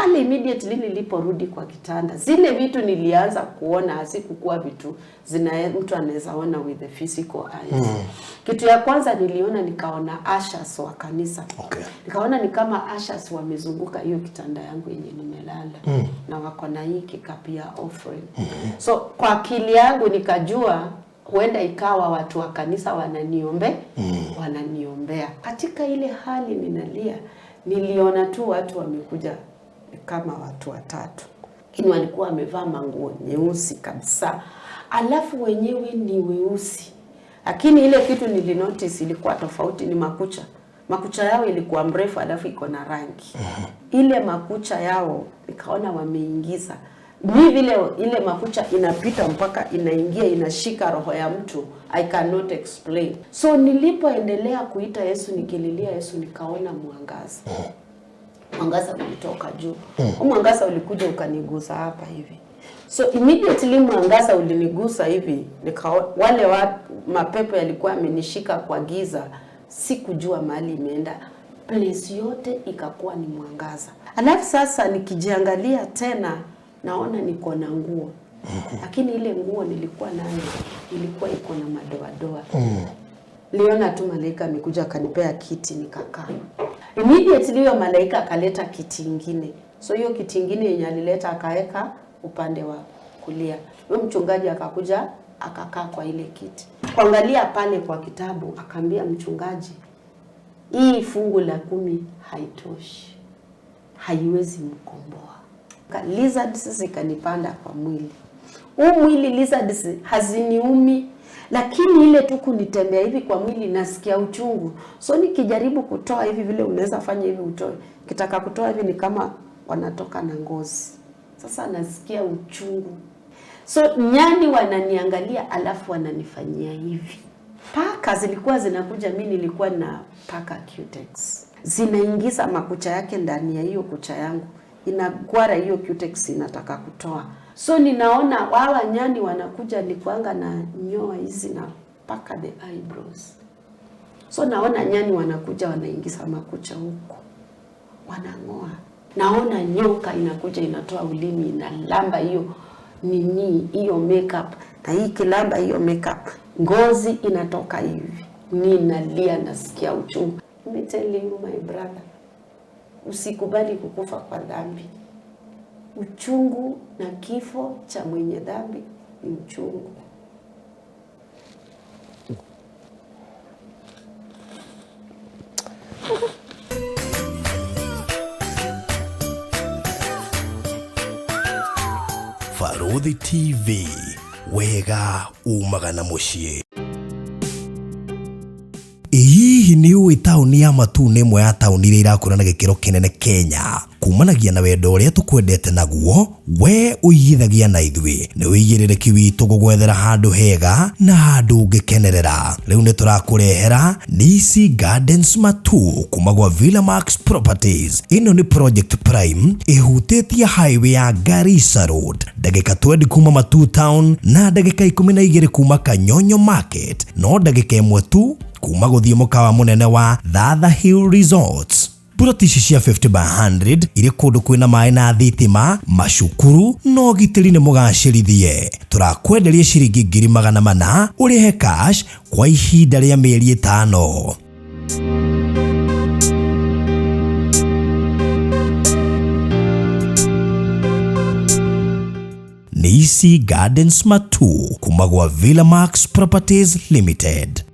Pale immediately niliporudi kwa kitanda, zile vitu nilianza kuona hazikukuwa vitu zina mtu anaweza ona with the physical eyes. Kitu ya kwanza niliona, nikaona ushers wa kanisa. Nikaona ni kama ushers wamezunguka hiyo kitanda yangu yenye nimelala na wako na hii kikapu ya offering. So kwa akili yangu nikajua huenda ikawa watu wa kanisa wananiombea. Katika ile hali ninalia, niliona tu watu wamekuja kama watu watatu, lakini walikuwa wamevaa manguo nyeusi kabisa, alafu wenyewe ni weusi, lakini ile kitu nilinotice ilikuwa tofauti, ni makucha. Makucha yao ilikuwa mrefu, alafu iko na rangi. Ile makucha yao nikaona wameingiza mi vile ile makucha inapita mpaka inaingia inashika roho ya mtu, I cannot explain. So nilipoendelea kuita Yesu, nikililia Yesu, nikaona mwangaza. Mwangaza ulitoka juu. Huu mwangaza ulikuja ukanigusa hapa hivi. So immediately mwangaza ulinigusa hivi, wale mapepo yalikuwa yamenishika kwa giza, sikujua mahali imeenda. Place yote ikakuwa ni mwangaza. Alafu sasa nikijiangalia tena naona niko na nguo. Lakini ile nguo nilikuwa nayo ilikuwa iko na madoadoa. Niliona tu malaika amekuja akanipea kiti nikakaa. Immediately huyo malaika akaleta kiti ingine. So hiyo kiti ingine yenye alileta akaeka upande wa kulia. Huyo mchungaji akakuja akakaa kwa ile kiti. Kuangalia pale kwa kitabu akaambia mchungaji, hii fungu la 10 haitoshi. Haiwezi mkomboa. Lizards zikanipanda kwa mwili. Huu mwili lizards haziniumi, lakini ile tu kunitembea hivi kwa mwili nasikia uchungu. So nikijaribu kutoa hivi vile unaweza fanya hivi utoe. Kitaka kutoa hivi ni kama wanatoka na ngozi. Sasa nasikia uchungu. So nyani wananiangalia alafu wananifanyia hivi. Paka zilikuwa zinakuja, mimi nilikuwa na paka cutex. Zinaingiza makucha yake ndani ya hiyo kucha yangu. Inagwara hiyo cutex inataka kutoa. So ninaona hawa nyani wanakuja, nikuanga na nyoa hizi na paka the eyebrows. So naona nyani wanakuja wanaingiza makucha huko. Wanang'oa. Naona nyoka inakuja inatoa ulimi inalamba hiyo nini hiyo makeup, na hii kilamba hiyo makeup, ngozi inatoka hivi. Ninalia, nasikia uchungu. Let me tell you my brother, usikubali kukufa kwa dhambi. Uchungu na kifo cha mwenye dhambi ni uchungu. Barũthi TV, wega umaga na mũciĩ. Hihi nĩ ũĩ taũni ya Matuu nĩ ĩmwe ya taũni iria irakũra na gĩkĩro kĩnene Kenya, kumanagia na wendo ũrĩa tũkwendete naguo, we ũigithagia na ithuĩ. Nĩ ũigĩrĩrĩki witũ gũgwethera handũ hega na handũ ũngĩkenerera. Rĩu nĩ tũrakũrehera Nisi Gardens Matuu kuma gwa Villa Max Properties. Ĩno nĩ Project Prime ĩhutĩtie highway ya Garissa Road, ndagĩka 20 kuma Matuu Town na ndagĩka 12 kuma Kanyonyo Market, no ndagĩka 1 tu kuma gũthiĩ mũkawa mũnene wa Thatha Hill Resorts. Ploti ici cia 50 by 100 irĩ kũndũ kwĩna maĩ na thitima, macukuru na ũgitĩri nĩ mũgacĩrithie. Tũrakwenderia ciringi ngiri magana mana ũrĩhe cash kwa ihinda rĩa mĩeri 5. Nisi Gardens Matuu kuma gwa Villa Max Properties Limited.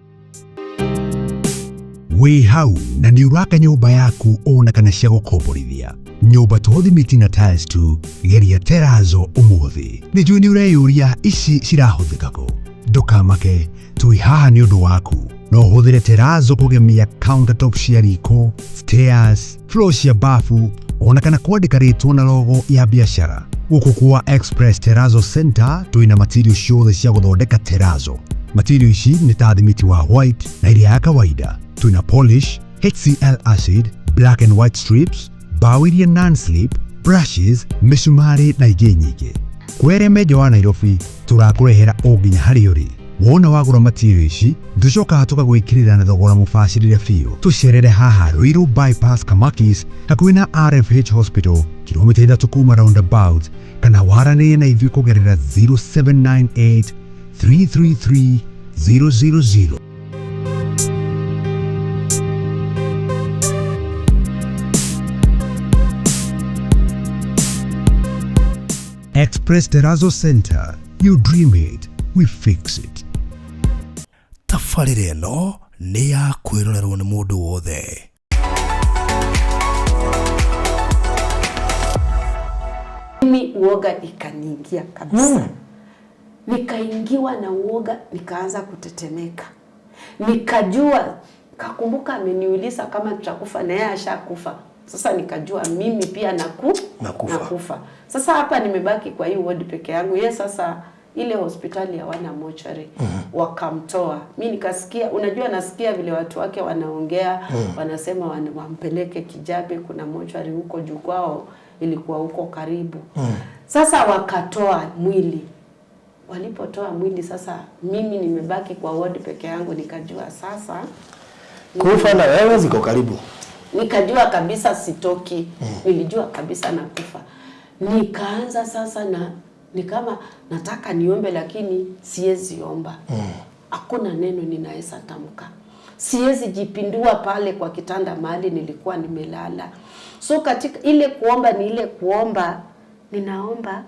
Wĩ hau na nĩ ũraka nyũmba yaku ona kana cia gũkomborithia. Nyũmba to thimiti na tiles tu, geria terazo ũmũthĩ. Nĩ njũĩ nĩ ũreyũria ici cirahũthĩka kũ. Ndũkamake, twĩ haha nĩ ũndũ waku. No ũhũthĩre terazo kũgemia countertop cia riko, stairs, floor cia bafu, ona kana kwandĩka rĩtwa na logo ya biacara. Gũkũ kwa Express Terazo Center twĩna material ciothe cia gũthondeka terazo. Material ici nĩ ta thimiti wa white na iria ya kawaida. Twĩna polish, HCl acid, black and white strips, bao iria non-slip, brushes, mĩcumarĩ na ingĩ nyingĩ. Kwere menjo wa Nairobi tũrakũrehera o nginya harĩa ũrĩ. Wona wagũra material ici, tũcokaga tũgagwĩkĩrĩra na thogora mũbacĩrĩre biũ. Tũcerere haha Ruiru Bypass, Kamakis, hakuhĩ na RFH Hospital, kilomita 3 kuma roundabout, kana waranĩrie na ithuĩ kũgerera 0798 333 000. Express Terrazzo Center. You dream it, we fix it. Tabarĩra ĩno nĩ ya kwĩrorerwo nĩ mũndũ wothe. Mimi uoga ikaniingia kabisa. Nikaingiwa na uoga, nikaanza kutetemeka. Nikajua, kakumbuka ameniuliza kama tutakufa na yeye ashakufa. Sasa nikajua mimi pia Nakufa. Nakufa. Sasa hapa nimebaki kwa hii ward peke yangu. Ye sasa ile hospitali hawana mochari. Wakamtoa. Mi nikasikia, unajua nasikia vile watu wake wanaongea, wanasema wampeleke Kijabe, kuna mochari huko juu kwao, ilikuwa huko karibu. Sasa wakatoa mwili. Walipotoa mwili sasa mimi nimebaki kwa ward peke yangu, nikajua sasa kufa na wewe ziko karibu. Nikajua kabisa sitoki. Nilijua kabisa nakufa. Nikaanza sasa na ni kama nataka niombe lakini siwezi omba. Hakuna neno ninaweza tamka. Siwezi jipindua pale kwa kitanda mahali nilikuwa nimelala. So katika ile kuomba ni ile kuomba, ninaomba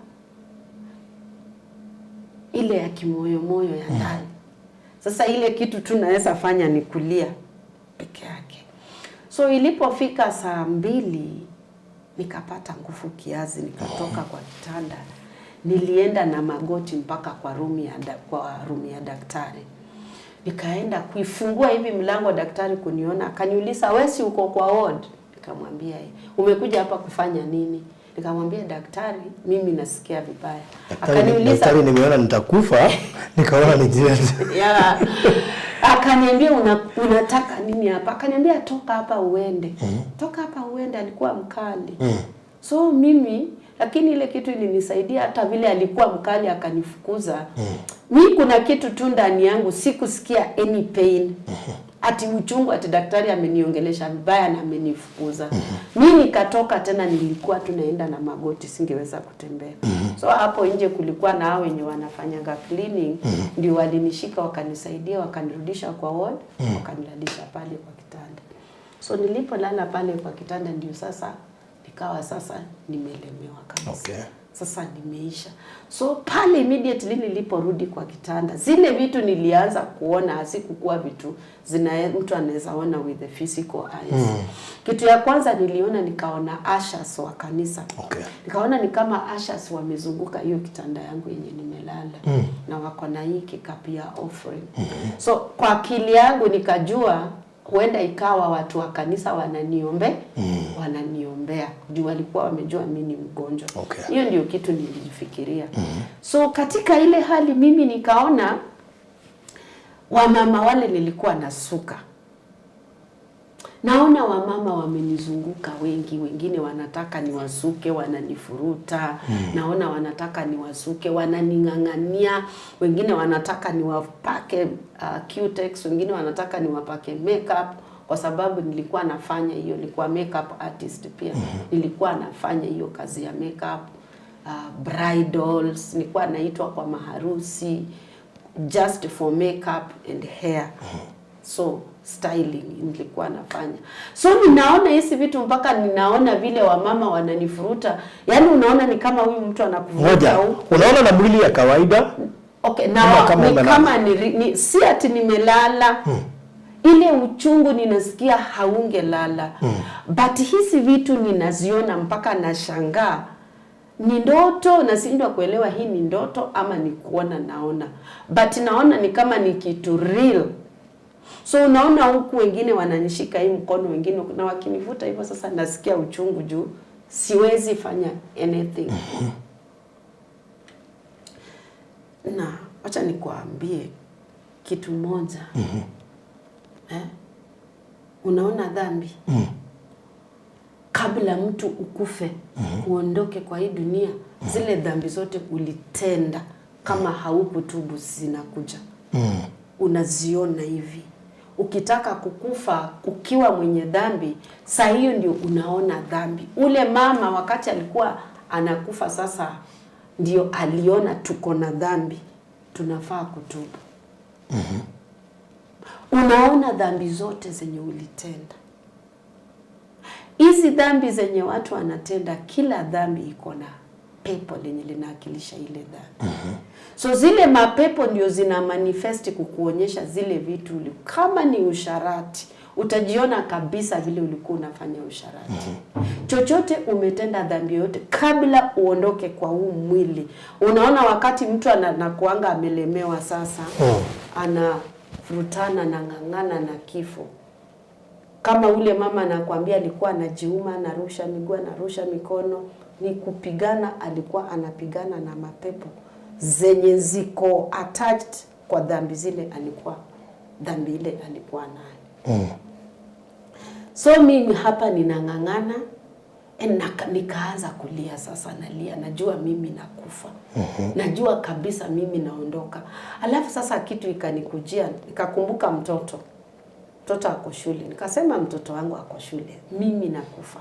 ile ya kimoyomoyo ya ndani. Sasa ile kitu tu naweza fanya ni kulia peke yake. So ilipofika saa 2 nikapata nguvu kiasi, nikatoka kwa kitanda. Nilienda na magoti mpaka kwa room ya daktari. Nikaenda kuifungua hivi mlango, daktari kuniona, akaniuliza wewe si uko kwa ward? Nikamwambia umekuja hapa kufanya nini? Nikamwambia daktari, mimi nasikia vibaya. Akaniuliza, daktari nimeona nitakufa, nikaona nijiende. Yeah. Akaniambia unataka nini hapa? Akaniambia toka hapa uende. Toka hapa uende, alikuwa mkali. So mimi, lakini ile kitu ilinisaidia, hata vile alikuwa mkali akanifukuza. Mi kuna kitu tu ndani yangu sikusikia any pain. Ati uchungu, ati daktari ameniongelesha vibaya na amenifukuza. Mi nikatoka tena, nilikuwa tunaenda na magoti, singeweza kutembea. So hapo nje kulikuwa na hao wenye wanafanyanga cleaning, ndio walinishika wakanisaidia, wakanirudisha kwa ward, wakanilalisha pale kwa kitanda. So nilipolala pale kwa kitanda ndio sasa nikawa sasa nimelemewa kabisa. Sasa nimeisha. So pale immediately niliporudi kwa kitanda, zile vitu nilianza kuona hazikukuwa vitu zina mtu anaweza ona with the physical eyes. Kitu ya kwanza niliona, nikaona ushers wa kanisa. Nikaona ni kama ushers wamezunguka hiyo kitanda yangu yenye nimelala. Na wako na hii kikapu ya offering. So kwa akili yangu nikajua huenda ikawa watu wa kanisa wananiombea juu walikuwa wamejua mimi ni mgonjwa. Hiyo ndio kitu nilifikiria. So katika ile hali mimi nikaona wamama wale nilikuwa nasuka. Naona wamama wamenizunguka wengi, wengine wanataka niwasuke, wananifuruta. Naona wanataka niwasuke, wananing'ang'ania. Wengine wanataka niwapake Cutex, wengine wanataka niwapake makeup, kwa sababu nilikuwa nafanya hiyo, nilikuwa makeup artist pia. Nilikuwa nafanya hiyo kazi ya makeup, bridals, nilikuwa naitwa kwa maharusi just for makeup and hair. So styling nilikuwa nafanya. So ninaona hizi vitu mpaka ninaona vile wamama wananifuruta. Yaani unaona ni kama huyu mtu anakuvuta Ngoja, huku. unaona na mwili ya kawaida? Okay, na Ama kama ni umelala? kama ni, si ati nimelala. Ile uchungu ninasikia haungelala. But hizi vitu ninaziona mpaka nashangaa. Ni ndoto, nashindwa kuelewa hii ni ndoto ama ni kuona naona. But naona ni kama ni kitu real. So unaona huku wengine wananishika hii mkono, wengine na wakinivuta hivyo, sasa nasikia uchungu juu siwezi fanya anything. Na acha nikuambie kitu moja. Unaona dhambi? Kabla mtu ukufe, uondoke kwa hii dunia, zile dhambi zote ulitenda kama haukutubu zinakuja. Unaziona hivi. Ukitaka kukufa ukiwa mwenye dhambi, saa hiyo ndio unaona dhambi. Ule mama wakati alikuwa anakufa sasa ndio aliona tuko na dhambi, tunafaa kutubu. Unaona dhambi zote zenye ulitenda. Hizi dhambi zenye watu wanatenda, kila dhambi iko na pepo lenye linawakilisha ile dhambi. So zile mapepo ndio zina manifest kukuonyesha zile vitu kama ni usharati, utajiona kabisa vile ulikuwa unafanya usharati. Chochote umetenda dhambi yote kabla uondoke kwa huu mwili. Unaona wakati mtu anakuanga amelemewa sasa, anafurutana na ng'ang'ana na kifo. Kama ule mama anakuambia alikuwa anajiuma, anarusha miguu, anarusha mikono, ni kupigana, alikuwa anapigana na mapepo zenye ziko attached kwa dhambi zile alikuwa, dhambi ile alikuwa nayo. So mimi hapa ninang'ang'ana nikaanza kulia sasa, nalia, najua mimi nakufa. Najua kabisa mimi naondoka. Alafu sasa kitu ikanikujia, nikakumbuka mtoto. Mtoto ako shule. Nikasema mtoto wangu ako shule, mimi nakufa.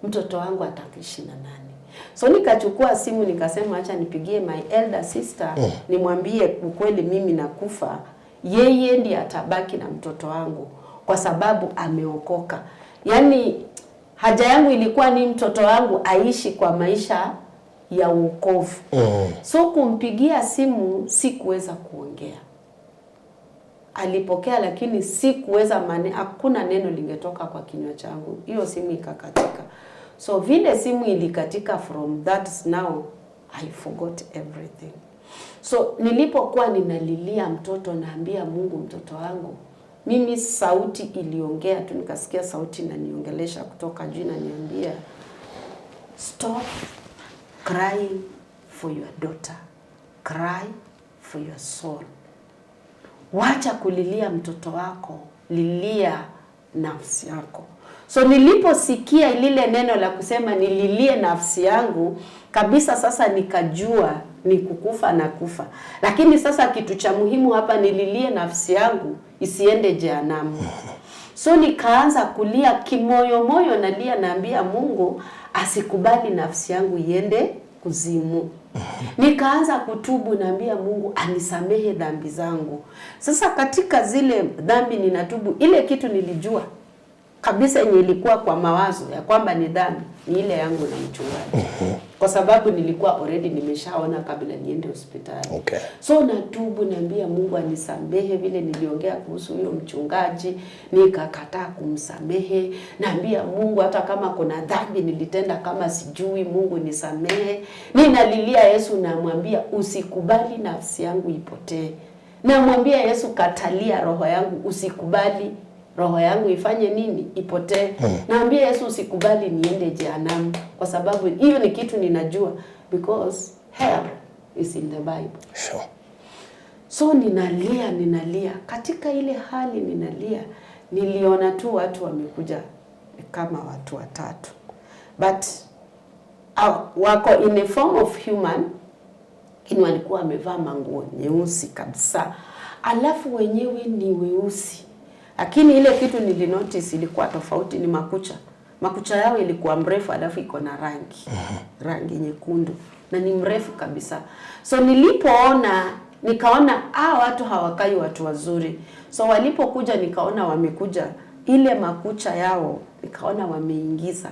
Mtoto wangu ataishi na nani? So nikachukua simu nikasema acha nipigie my elder sister, nimwambie ukweli mimi nakufa. Yeye ndiye atabaki na mtoto wangu kwa sababu ameokoka. Yaani haja yangu ilikuwa ni mtoto wangu aishi kwa maisha ya wokovu. So kumpigia simu sikuweza kuongea. Alipokea lakini sikuweza hakuna neno lingetoka kwa kinywa changu. Hiyo simu ikakatika. So vile simu ilikatika, from that now I forgot everything. So nilipokuwa ninalilia mtoto, naambia Mungu mtoto wangu, mimi sauti iliongea tu, nikasikia sauti inaniongelesha kutoka juu inaniambia stop crying for your daughter, cry for your soul. Wacha kulilia mtoto wako, lilia nafsi yako. So niliposikia lile neno la kusema nililie nafsi yangu kabisa, sasa nikajua ni kukufa na kufa. Lakini sasa kitu cha muhimu hapa, nililie nafsi yangu isiende jehanamu. So nikaanza kulia kimoyo moyo, nalia, naambia Mungu asikubali nafsi yangu iende kuzimu. Nikaanza kutubu, naambia Mungu anisamehe dhambi zangu. Sasa katika zile dhambi ninatubu, ile kitu nilijua kabisa yenye ilikuwa kwa mawazo ya kwamba ni dhambi ni ile yangu na mchungaji. Kwa sababu nilikuwa already nimeshaona kabla niende hospitali. So natubu, naambia Mungu anisamehe vile niliongea kuhusu huyo mchungaji, nikakataa kumsamehe. Naambia Mungu hata kama kuna dhambi nilitenda kama sijui, Mungu nisamehe. Ninalilia Yesu, namwambia usikubali nafsi yangu ipotee. Namwambia Yesu, katalia roho yangu, usikubali roho yangu ifanye nini? Ipotee. Naambia Yesu usikubali niende jehanamu, kwa sababu hiyo ni kitu ninajua, because hell is in the Bible. So ninalia, ninalia. Katika ile hali ninalia, niliona tu watu wamekuja kama watu watatu. But wako in a form of human, lakini walikuwa wamevaa manguo nyeusi kabisa. Alafu wenyewe ni weusi. Lakini ile kitu nilinotice ilikuwa tofauti ni makucha. Makucha yao ilikuwa mrefu alafu iko na rangi. Rangi nyekundu na ni mrefu kabisa. So nilipoona nikaona watu hawakai watu wazuri. So walipokuja nikaona wamekuja ile makucha yao nikaona wameingiza.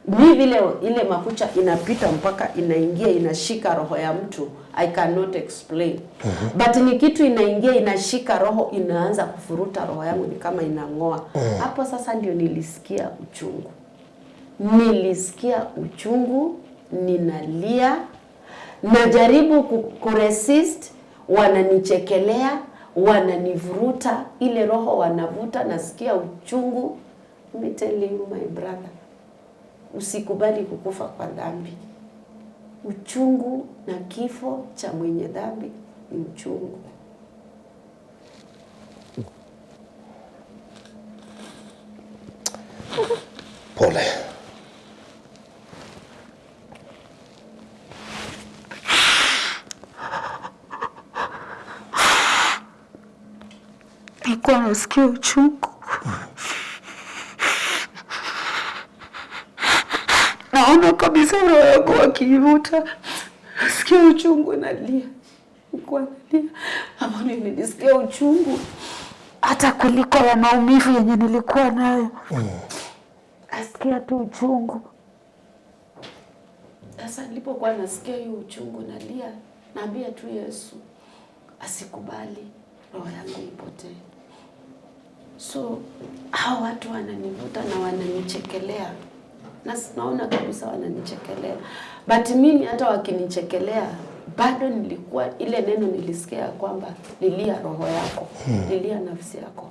Ni vile ile makucha inapita mpaka inaingia inashika roho ya mtu. I cannot explain. But ni kitu inaingia inashika roho, inaanza kufuruta roho yangu ni kama inang'oa. Hapo sasa ndio nilisikia uchungu. Nilisikia uchungu, ninalia, najaribu kuresist, wananichekelea, wananivuruta, ile roho wanavuta, nasikia uchungu. Let me tell you my brother, usikubali kukufa kwa dhambi. Uchungu na kifo cha mwenye dhambi ni uchungu. Pole. Nilikuwa nasikia uchungu. Naona kabisa roho yangu wakiivuta. Nasikia uchungu, nalia. Nilikuwa nalia. Hapo nilisikia uchungu hata kuliko ya maumivu yenye nilikuwa nayo. Nasikia tu uchungu. Sasa nilipokuwa nasikia hiyo uchungu nalia, naambia tu Yesu asikubali roho yangu ipotee. So hao watu wananivuta na wananichekelea, na naona kabisa wananichekelea, but mimi hata wakinichekelea bado nilikuwa ile neno nilisikia ya kwamba lilia roho yako, lilia nafsi yako,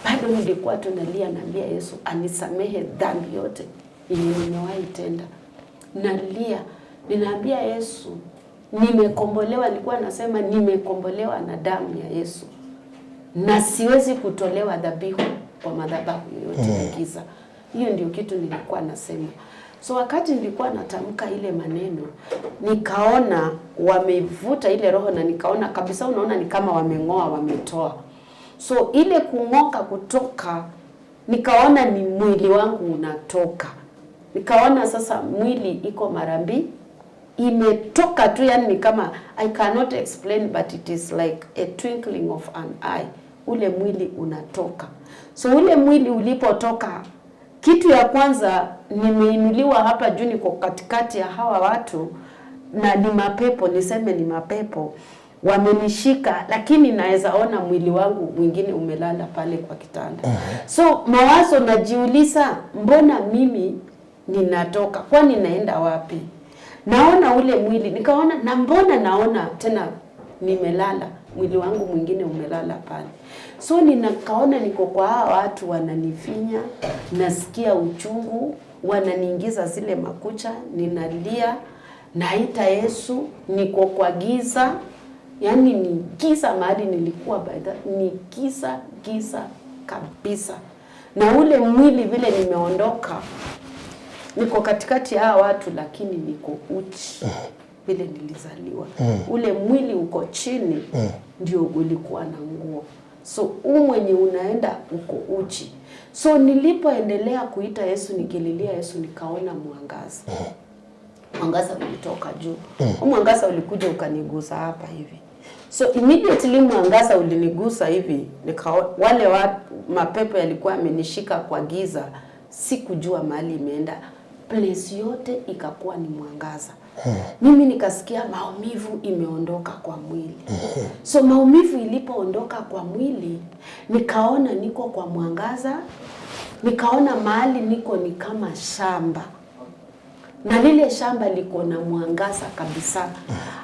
bado nilikuwa tu nalia, naambia Yesu anisamehe dhambi yote yenye nimewahi tenda. Nalia, ninaambia Yesu nimekombolewa. Nilikuwa nasema nimekombolewa na damu ya Yesu na siwezi kutolewa dhabihu kwa madhabahu yoyote ya giza. Hiyo ndio kitu nilikuwa nasema. So wakati nilikuwa natamka ile maneno, nikaona wamevuta ile roho na nikaona kabisa, unaona ni kama wameng'oa, wametoa. So ile kung'oka kutoka, nikaona ni mwili wangu unatoka. Nikaona sasa mwili iko mara mbili imetoka tu, yani ni kama I cannot explain but it is like a twinkling of an eye, ule mwili unatoka. So ule mwili ulipotoka, kitu ya kwanza nimeinuliwa hapa juu, niko katikati ya hawa watu na ni mapepo, niseme ni mapepo wamenishika, lakini naweza ona mwili wangu mwingine umelala pale kwa kitanda. So mawazo najiuliza, mbona mimi ninatoka? Kwani naenda wapi? Naona ule mwili nikaona, na mbona naona tena nimelala, mwili wangu mwingine umelala pale. So ninakaona niko kwa hawa watu wananifinya, nasikia uchungu, wananiingiza zile makucha, ninalia, naita Yesu, niko kwa giza, yaani ni giza mahali nilikuwa by that, ni giza giza kabisa, na ule mwili vile nimeondoka niko katikati ya hawa watu lakini niko uchi vile nilizaliwa. Ule mwili uko chini ndio ulikuwa na nguo, so huu mwenye unaenda uko uchi. So nilipoendelea kuita Yesu, nikililia Yesu, nikaona mwangaza. Mwangaza ulitoka juu. Huu mwangaza ulikuja ukanigusa hapa hivi. So immediately mwangaza ulinigusa hivi, wale mapepo yalikuwa yamenishika kwa giza, sikujua mahali imeenda. Place yote ikakuwa ni mwangaza. Mimi nikasikia maumivu imeondoka kwa mwili. So maumivu ilipoondoka kwa mwili, nikaona niko kwa mwangaza, nikaona mahali niko ni kama shamba na lile shamba liko na mwangaza kabisa.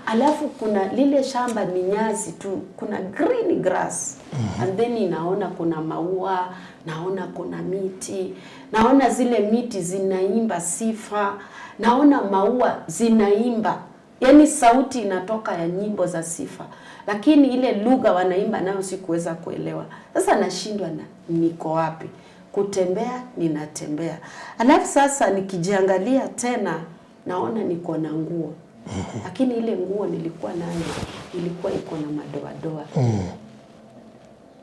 Alafu kuna lile shamba ni nyasi tu, kuna green grass and then naona kuna maua, naona kuna miti, naona zile miti zinaimba sifa, naona maua zinaimba, yaani sauti inatoka ya nyimbo za sifa, lakini ile lugha wanaimba nayo sikuweza kuelewa. Sasa nashindwa na niko wapi? Kutembea ninatembea, alafu sasa nikijiangalia tena naona niko na nguo, lakini ile nguo nilikuwa nayo ilikuwa iko na madoadoa.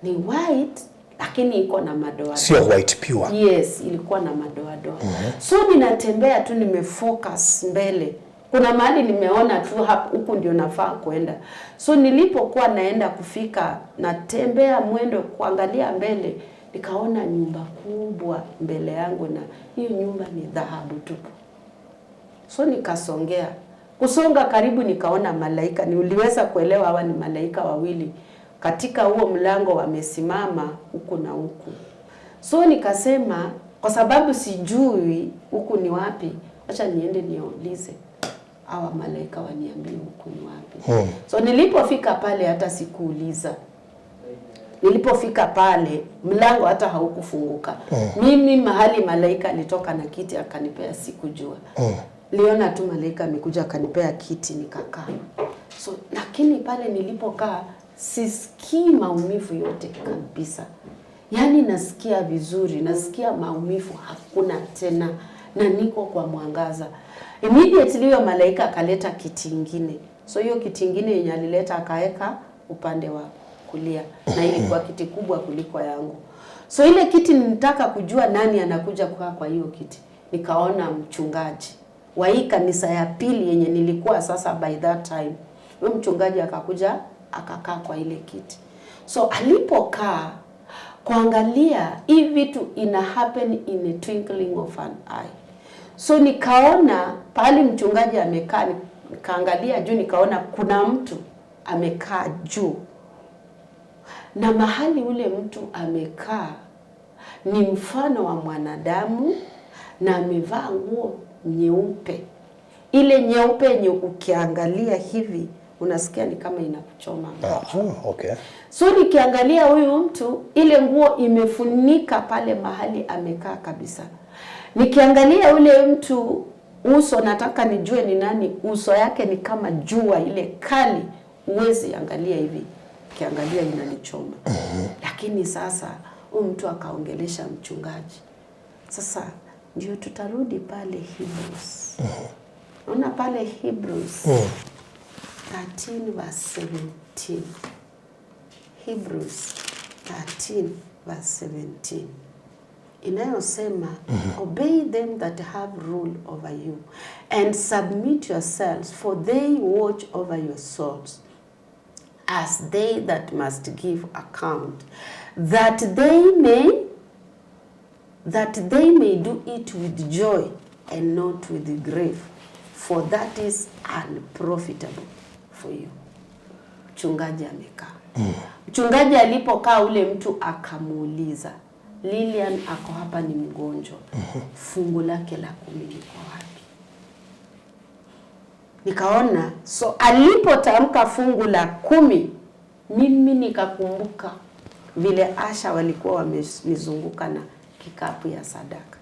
Ni white lakini iko na madoadoa. Sio white pure. Yes, ilikuwa na madoadoa. So ninatembea tu nimefocus mbele. Kuna mahali nimeona tu huku ndio nafaa kwenda. So nilipokuwa naenda kufika, natembea mwendo kuangalia mbele, nikaona nyumba kubwa mbele yangu, na hiyo nyumba ni dhahabu tupu. So nikasongea. Kusonga karibu nikaona malaika. Niliweza kuelewa hawa ni malaika wawili. Katika huo mlango wamesimama huku na huku. So nikasema kwa sababu sijui huku ni wapi, acha niende niulize hawa malaika waniambie huku ni wapi. So nilipofika pale hata sikuuliza. Nilipofika pale mlango hata haukufunguka. Mimi mahali malaika alitoka na kiti akanipea sikujua. Liona tu malaika amekuja akanipea kiti nikakaa. So lakini pale nilipokaa sisikii maumivu yote kabisa. Yaani nasikia vizuri, nasikia maumivu hakuna tena na niko kwa mwangaza. Immediately huyo malaika akaleta kiti ingine. So hiyo kiti ingine yenye alileta akaeka upande wa kulia, na ilikuwa kiti kubwa kuliko yangu. So ile kiti nilitaka kujua nani anakuja kukaa kwa hiyo kiti. Nikaona mchungaji wa hii kanisa ya pili yenye nilikuwa sasa by that time. Huyo mchungaji akakuja akakaa kwa ile kiti. So alipokaa kuangalia hii vitu ina happen in a twinkling of an eye. So nikaona pahali mchungaji amekaa, nikaangalia juu, nikaona kuna mtu amekaa juu, na mahali ule mtu amekaa ni mfano wa mwanadamu na amevaa nguo nyeupe, ile nyeupe yenye ukiangalia hivi unasikia ni kama inakuchoma macho. So nikiangalia huyu mtu, ile nguo imefunika pale mahali amekaa kabisa. Nikiangalia ule mtu uso, nataka nijue ni nani, uso yake ni kama jua ile kali, huwezi angalia hivi, ukiangalia inanichoma. Lakini sasa huyu mtu akaongelesha mchungaji. Sasa ndio tutarudi pale Hebrews. Unaona pale Hebrews 13 verse 17. Hebrews 13 verse 17 inayosema, "Obey them that have rule over you and submit yourselves, for they watch over your souls as they that must give account, that they may do it with joy and not with grief, for that is unprofitable for you." Mchungaji amekaa. Mchungaji alipokaa, ule mtu akamuuliza, "Lilian ako hapa ni mgonjwa, fungu lake la kumi liko wapi?" Nikaona, so alipotamka fungu la kumi, mimi nikakumbuka vile usher walikuwa wamenizunguka na kikapu ya sadaka.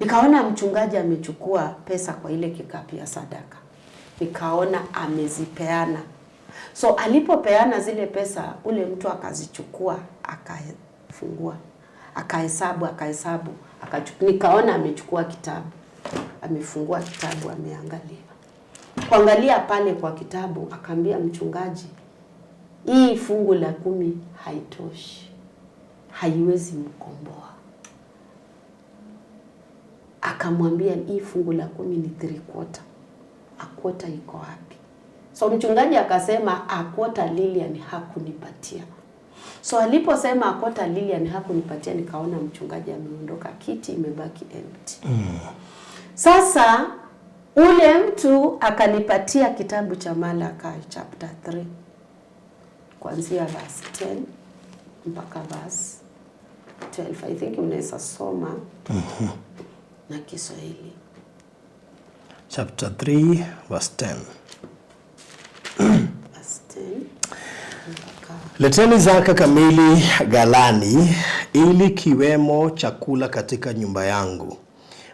Nikaona mchungaji amechukua pesa kwa ile kikapu ya sadaka, nikaona amezipeana. So alipopeana zile pesa, ule mtu akazichukua, akafungua, akahesabu, akahesabu, nikaona amechukua kitabu, amefungua kitabu, ameangalia. Kuangalia pale kwa kitabu, akaambia mchungaji, "Hii fungu la kumi haitoshi, haiwezi mkomboa." Akamwambia, "Hii fungu la kumi ni three quarter, a quarter iko wapi?" So mchungaji akasema, "A quarter Lilian hakunipatia." So aliposema, "A quarter Lilian hakunipatia," nikaona mchungaji ameondoka, kiti imebaki empty. Sasa ule mtu akanipatia kitabu cha Malachi chapter 3 kuanzia verse 10 mpaka verse 12. I think unaweza soma na Kiswahili. Chapter 3 verse 10. Verse 10 mpaka Leteni zaka kamili ghalani, ili kiwemo chakula katika nyumba yangu.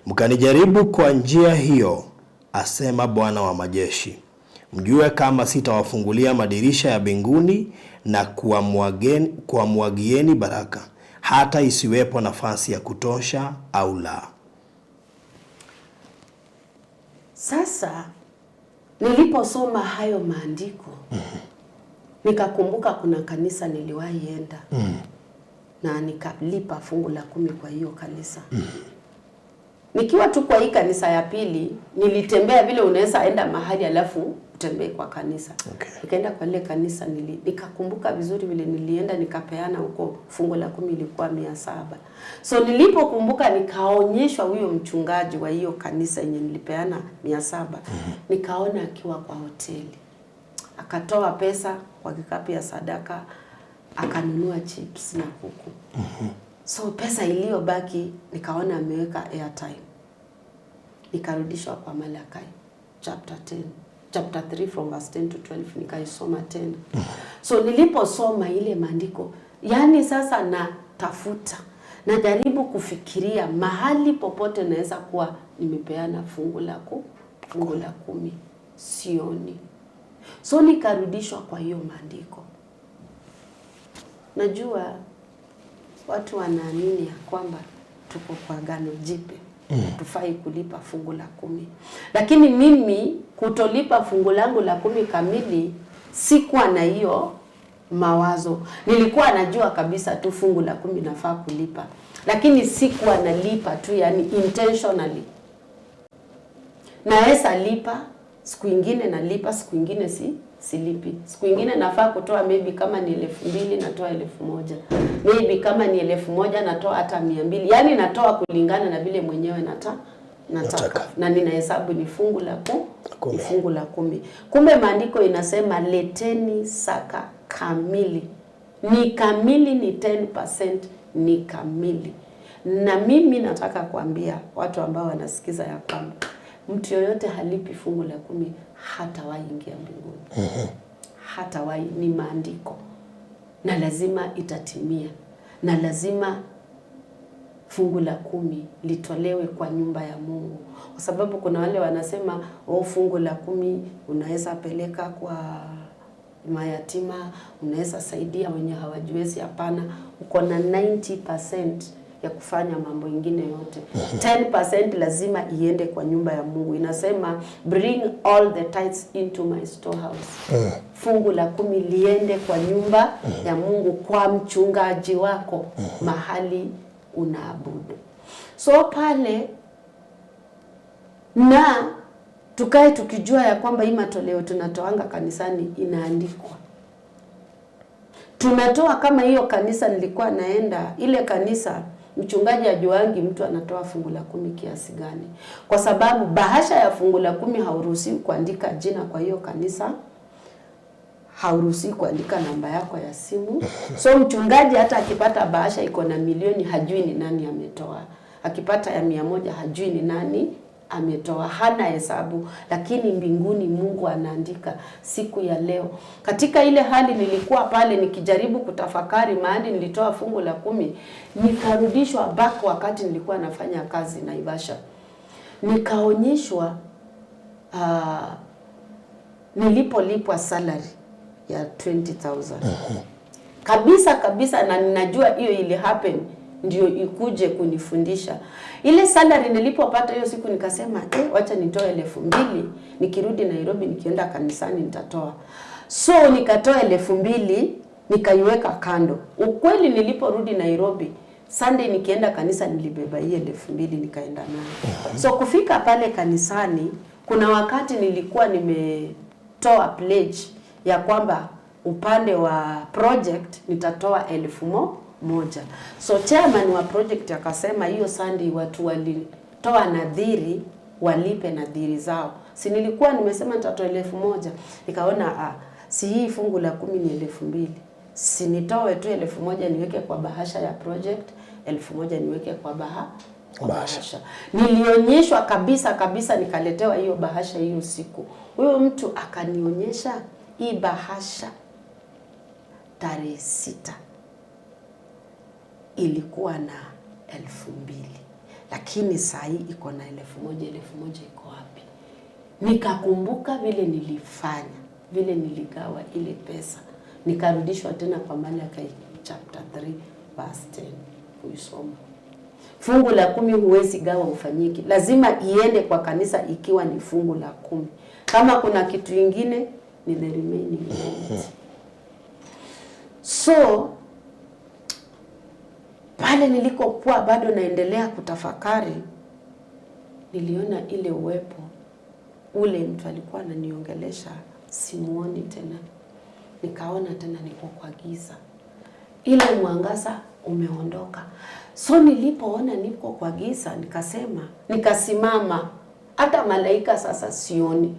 Mkanijaribu kwa njia hiyo, asema Bwana wa majeshi, mjue kama sitawafungulia madirisha ya mbinguni na kuwamwagieni baraka, hata isiwepo nafasi ya kutosha au la. Sasa niliposoma hayo maandiko, nikakumbuka kuna kanisa niliwahi enda na nikalipa fungu la kumi kwa hiyo kanisa. Nikiwa tu kwa hii kanisa ya pili, nilitembea vile unaweza enda mahali alafu utembee kwa kanisa. Nikaenda kwa lile kanisa, nikakumbuka vizuri vile nilienda nikapeana huko fungu la kumi ilikuwa 700. So nilipokumbuka nikaonyeshwa huyo mchungaji wa hiyo kanisa yenye nilipeana 700. Nikaona akiwa kwa hoteli. Akatoa pesa kwa kikapu ya sadaka, akanunua chips na kuku. So pesa iliyobaki nikaona ameweka airtime. Nikarudishwa kwa Malachi chapter 10, chapter 3 from verse 10 to 12, nikaisoma tena. So niliposoma ile maandiko, yani sasa natafuta, najaribu kufikiria mahali popote naweza kuwa nimepeana fungu la kumi, sioni. So nikarudishwa kwa hiyo maandiko. Najua watu wanaamini ya kwamba tuko kwa agano jipya, tufai kulipa fungu la kumi, lakini mimi kutolipa fungu langu la kumi kamili Sikuwa na hiyo mawazo. Nilikuwa najua kabisa tu fungu la 10 nafaa kulipa, lakini sikuwa nalipa tu, yani intentionally. Naweza lipa siku ingine nalipa, siku ingine silipi. Siku ingine nafaa kutoa maybe kama ni 2,000 natoa 1,000. Maybe kama ni 1,000 natoa hata 200. Yani natoa kulingana na vile mwenyewe nataka. Nataka. Na ninahesabu ni fungu la 10. Ni fungu la 10. Kumbe maandiko inasema leteni saka kamili. Ni kamili, ni 10%, ni kamili. Na mimi nataka kuambia watu ambao wanasikiza ya kwamba mtu yoyote halipi fungu la 10 hatawahi ingia mbinguni. Hatawahi, ni maandiko. Na lazima itatimia. Na lazima fungu la 10 litolewe kwa nyumba ya Mungu. Kwa sababu kuna wale wanasema, oh, fungu la 10 unaweza peleka kwa mayatima, unaweza saidia wenye hawajiwezi. Hapana, uko na 90% ya kufanya mambo ingine yote. 10% lazima iende kwa nyumba ya Mungu. Inasema bring all the tithes into my storehouse. Fungu la 10 liende kwa nyumba ya Mungu, kwa mchungaji wako mahali unaabudu. So pale na tukae tukijua ya kwamba hii matoleo tunatoanga kanisani inaandikwa. Tunatoa kama hiyo kanisa nilikuwa naenda, ile kanisa mchungaji ajuangi mtu anatoa fungu la 10 kiasi gani. Kwa sababu bahasha ya fungu la 10 hauruhusiwi kuandika jina kwa hiyo kanisa, hauruhusiwi kuandika namba yako ya simu. So mchungaji hata akipata bahasha iko na milioni hajui ni nani ametoa. Akipata ya 100 hajui ni nani ametoa, hana hesabu. Lakini mbinguni Mungu anaandika siku ya leo. Katika ile hali nilikuwa pale nikijaribu kutafakari mahali nilitoa fungu la 10, nikarudishwa back wakati nilikuwa nafanya kazi Naivasha. Nikaonyeshwa nilipolipwa salary ya 20,000. Kabisa kabisa, na ninajua hiyo ili happen ndio ikuje kunifundisha. Ile salary nilipopata hiyo siku nikasema, wacha nitoe 2,000, nikirudi Nairobi nikienda kanisani nitatoa. So nikatoa 2,000 nikaiweka kando. Ukweli niliporudi Nairobi Sunday nikienda kanisa nilibeba hiyo 2,000 nikaenda nayo. So kufika pale kanisani kuna wakati nilikuwa nimetoa pledge ya kwamba upande wa project nitatoa 1,000. So chairman wa project akasema hiyo Sunday watu walitoa nadhiri walipe nadhiri zao. Si nilikuwa nimesema nitatoa 1,000. Nikaona si hii fungu la 10 ni 2,000. Si nitoe tu 1,000 niweke kwa bahasha ya project, 1,000 niweke kwa bahasha. Nilionyeshwa kabisa kabisa, nikaletewa hiyo bahasha hiyo siku. Huyo mtu akanionyesha hii bahasha tarehe 6 ilikuwa na 2,000, lakini saa hii iko na 1,000. 1,000 iko wapi? Nikakumbuka vile nilifanya, vile niligawa ile pesa. Nikarudishwa tena kwa Malachi chapter 3 verse 10 kuisoma. Fungu la 10 huwezi gawa ufanyiki. Lazima iende kwa kanisa ikiwa ni fungu la 10. Kama kuna kitu ingine ni the remaining amount. So pale nilikokuwa bado naendelea kutafakari, niliona ile uwepo ule mtu alikuwa ananiongelesha, simuoni tena. Nikaona tena niko kwa giza, ile mwangaza umeondoka. So nilipoona niko kwa giza, nikasema, nikasimama. Hata malaika sasa sioni.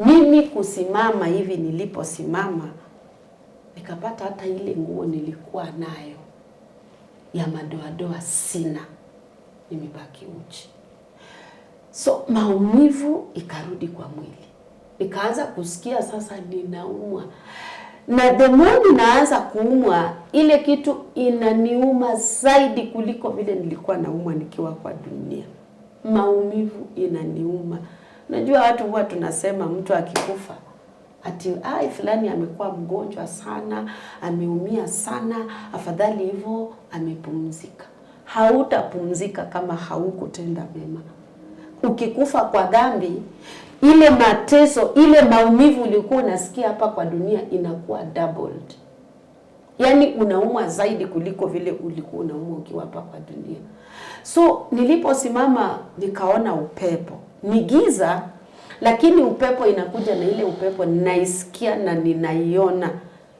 Mimi kusimama hivi niliposimama, nikapata hata ile nguo nilikuwa nayo ya madoadoa sina, nimebaki uchi. So maumivu ikarudi kwa mwili, nikaanza kusikia sasa ninaumwa. Na the more ninaanza kuumwa, ile kitu inaniuma zaidi kuliko vile nilikuwa naumwa nikiwa kwa dunia. Maumivu inaniuma. Unajua watu huwa tunasema mtu akikufa ati ai fulani amekuwa mgonjwa sana, ameumia sana, afadhali hivyo amepumzika. Hautapumzika kama haukutenda mema. Ukikufa kwa dhambi, Ile mateso, ile maumivu ulikuwa unasikia hapa kwa dunia inakuwa doubled. Yaani unaumwa zaidi kuliko vile ulikuwa unaumwa ukiwa hapa kwa dunia. So niliposimama nikaona upepo, ni giza, lakini upepo inakuja, na ile upepo ninaisikia na ninaiona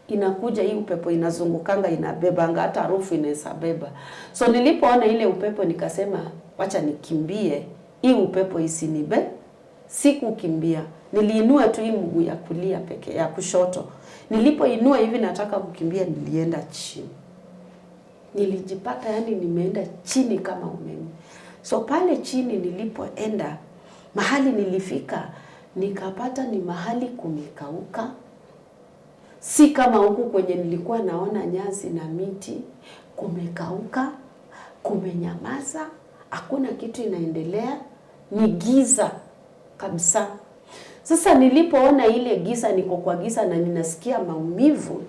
inakuja. Hii upepo inazungukanga, inabebanga, hata harufu inaweza beba. So nilipoona ile upepo nikasema wacha nikimbie, hii upepo isinibe. Sikukimbia, niliinua tu hii mguu ya kulia peke ya kushoto. Nilipoinua hivi nataka kukimbia, nilienda chini, nilijipata yani nimeenda chini kama umeme. So pale chini nilipoenda, mahali nilifika nikapata ni mahali kumekauka, si kama huku kwenye nilikuwa naona nyasi na miti. Kumekauka, kumenyamaza, hakuna kitu inaendelea, ni giza kabisa. Sasa nilipoona ile giza, niko kwa giza na ninasikia maumivu,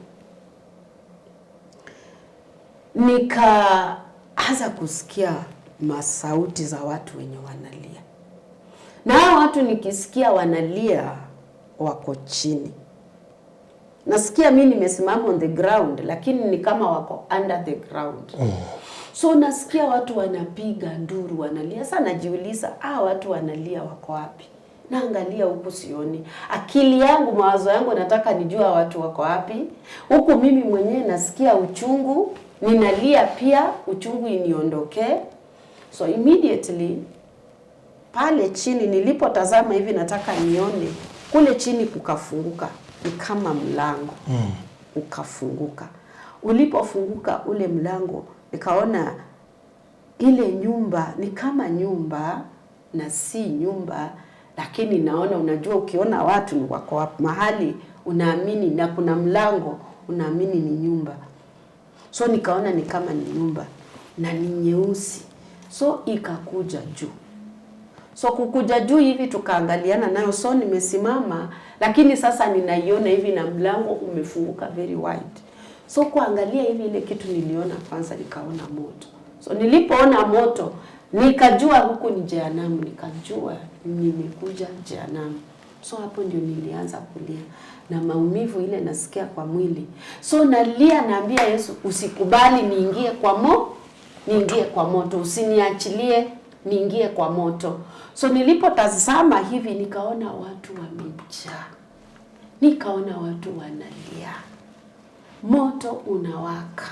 nikaanza kusikia masauti za watu wenye wanalia, na hao watu nikisikia wanalia wako chini. Nasikia mi nimesimama on the ground, lakini ni kama wako under the ground. So nasikia watu wanapiga nduru, wanalia. Sasa najiuliza, watu wanalia wako wapi? Naangalia huku sioni. Akili yangu, mawazo yangu, nataka nijua watu wako wapi. Huku mimi mwenyewe nasikia uchungu, ninalia pia, uchungu iniondokee. So immediately pale chini nilipotazama hivi, nataka nione kule chini, kukafunguka, ni kama mlango ukafunguka. Ulipofunguka ule mlango, nikaona ile nyumba ni kama nyumba na si nyumba, lakini naona, unajua, ukiona watu ni wako wapi mahali unaamini, na kuna mlango unaamini ni nyumba. So nikaona ni kama ni nyumba na ni nyeusi, so ikakuja juu. So kukuja juu hivi tukaangaliana nayo, so nimesimama, lakini sasa ninaiona hivi na mlango umefunguka very wide. So kuangalia hivi ile kitu niliona kwanza, nikaona moto. So nilipoona moto nikajua huku ni jehanamu, nikajua nimekuja jehanamu. So hapo ndio nilianza kulia na maumivu ile nasikia kwa mwili. So nalia, naambia Yesu, usikubali niingie kwa moto, usiniachilie niingie kwa moto. So nilipotazama hivi nikaona watu wamejaa, nikaona watu wanalia, moto unawaka,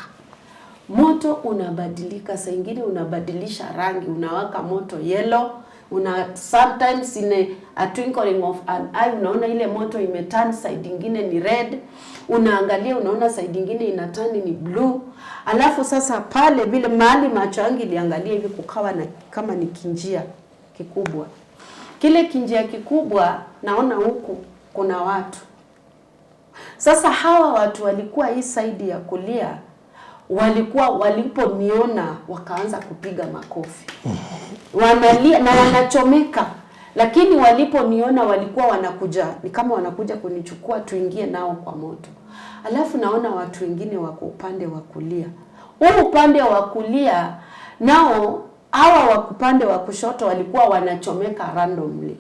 moto unabadilika, saa ingine unabadilisha rangi, unawaka moto yellow, una sometimes in a twinkling of an eye unaona ile moto imeturn side ingine ni red, unaangalia unaona side ingine ina turn ni blue. Alafu sasa pale vile mahali macho yangu iliangalia hivi, kukawa na kama ni kinjia kikubwa. Kile kinjia kikubwa naona huku kuna watu. Sasa hawa watu walikuwa hii side ya kulia, walikuwa waliponiona wakaanza kupiga makofi, wanalia na wanachomeka, lakini waliponiona walikuwa wanakuja, ni kama wanakuja kunichukua tuingie nao kwa moto. Alafu naona watu wengine wako upande wa kulia, huu upande wa kulia nao hawa wa upande wa kushoto walikuwa wanachomeka randomly,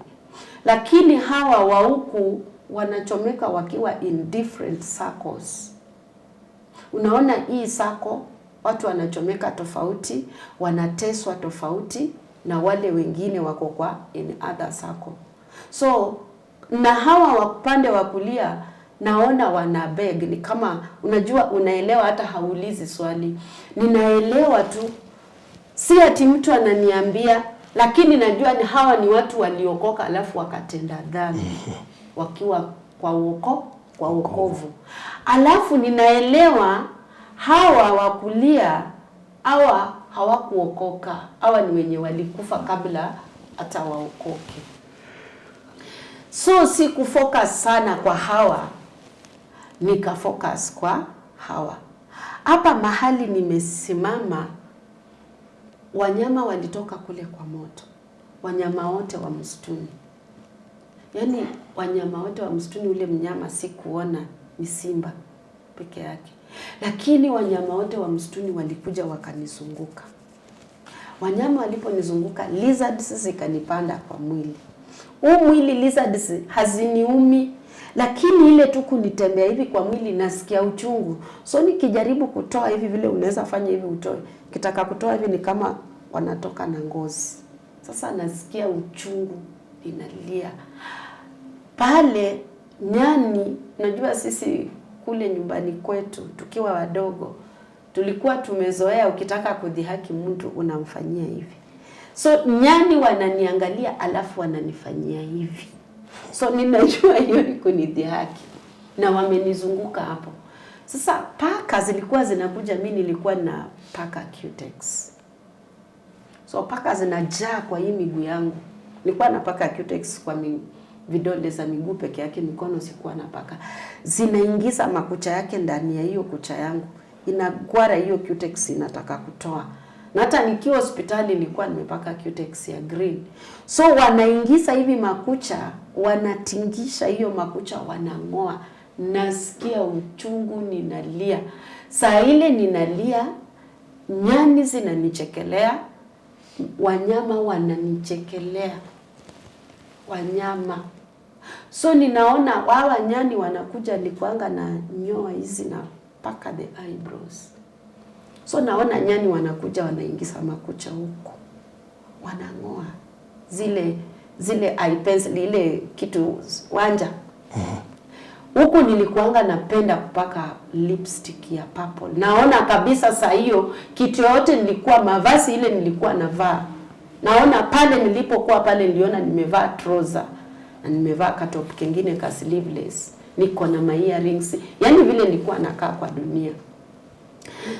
lakini hawa wa huku wanachomeka wakiwa in different circles. Unaona hii circle watu wanachomeka tofauti, wanateswa tofauti na wale wengine wako kwa in other circle. So na hawa wa upande wa kulia naona wana beg, ni kama unajua, unaelewa hata haulizi swali, ninaelewa tu, si ati mtu ananiambia, lakini najua ni hawa ni watu waliokoka alafu wakatenda dhambi wakiwa kwa wokovu. Alafu ninaelewa hawa wa kulia hawa hawakuokoka, hawa ni wenye walikufa kabla hata waokoke. So si kufocus sana kwa hawa, nikafocus kwa hawa. Hapa mahali nimesimama, wanyama walitoka kule kwa moto, wanyama wote wa msituni, yaani wanyama wote wa msituni. Ule mnyama sikuona ni simba peke yake, lakini wanyama wote wa msituni walikuja wakanizunguka. Wanyama waliponizunguka, lizards zikanipanda kwa mwili. Huu mwili lizards haziniumi, lakini ile tu kunitembea hivi kwa mwili nasikia uchungu. So nikijaribu kutoa hivi, vile unaweza fanya hivi utoe, kitaka kutoa hivi ni kama wanatoka na ngozi. Sasa nasikia uchungu, ninalia pale. Nyani, najua sisi kule nyumbani kwetu tukiwa wadogo tulikuwa tumezoea ukitaka kudhihaki mtu unamfanyia hivi. So nyani wananiangalia alafu wananifanyia hivi, so ninajua hiyo ni kunidhihaki na wamenizunguka hapo. Sasa paka zilikuwa zinakuja, mi nilikuwa na paka Cutex, so paka zinajaa kwa hii miguu yangu. Nilikuwa na paka Cutex kwa vidole za miguu peke yake, mikono sikuwa na paka. Zinaingiza makucha yake ndani ya hiyo kucha yangu, inagwara hiyo Cutex inataka kutoa. Na hata nikiwa hospitali nilikuwa nimepaka Cutex ya green. So wanaingiza hivi makucha, wanatingisha hiyo makucha, wanang'oa. Nasikia uchungu, ninalia. Saa ile ninalia, nyani zinanichekelea, wanyama wananichekelea, wanyama. So ninaona hawa nyani wanakuja, nikuanga na nyoa hizi na paka the eyebrows. So naona nyani wanakuja wanaingiza makucha huku, wanang'oa zile zile eye pencil, ile kitu wanja huku. Nilikuanga napenda kupaka lipstick ya purple. Naona kabisa saa hiyo kitu yote nilikuwa mavazi ile nilikuwa navaa, naona pale nilipokuwa pale niliona nimevaa trouser na nimevaa katop kengine ka sleeveless, niko na ma earrings, yani vile nilikuwa nakaa kwa dunia.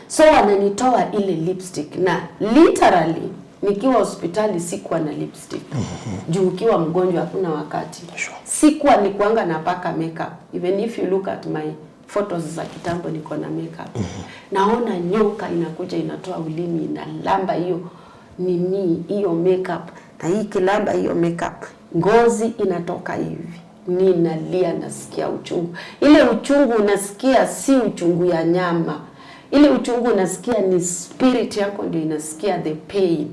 So wananitoa ile lipstick na literally nikiwa hospitali sikuwa na lipstick. Juu ukiwa mgonjwa hakuna wakati. Sikuwa nikuanga napaka makeup. Even if you look at my photos za kitambo niko na makeup. Naona nyoka inakuja inatoa ulimi inalamba hiyo nini, hiyo makeup, na hii kilamba hiyo makeup, ngozi inatoka hivi. Ninalia, nasikia uchungu. Ile uchungu unasikia si uchungu ya nyama. Ile uchungu unasikia ni spirit yako ndio inasikia the pain.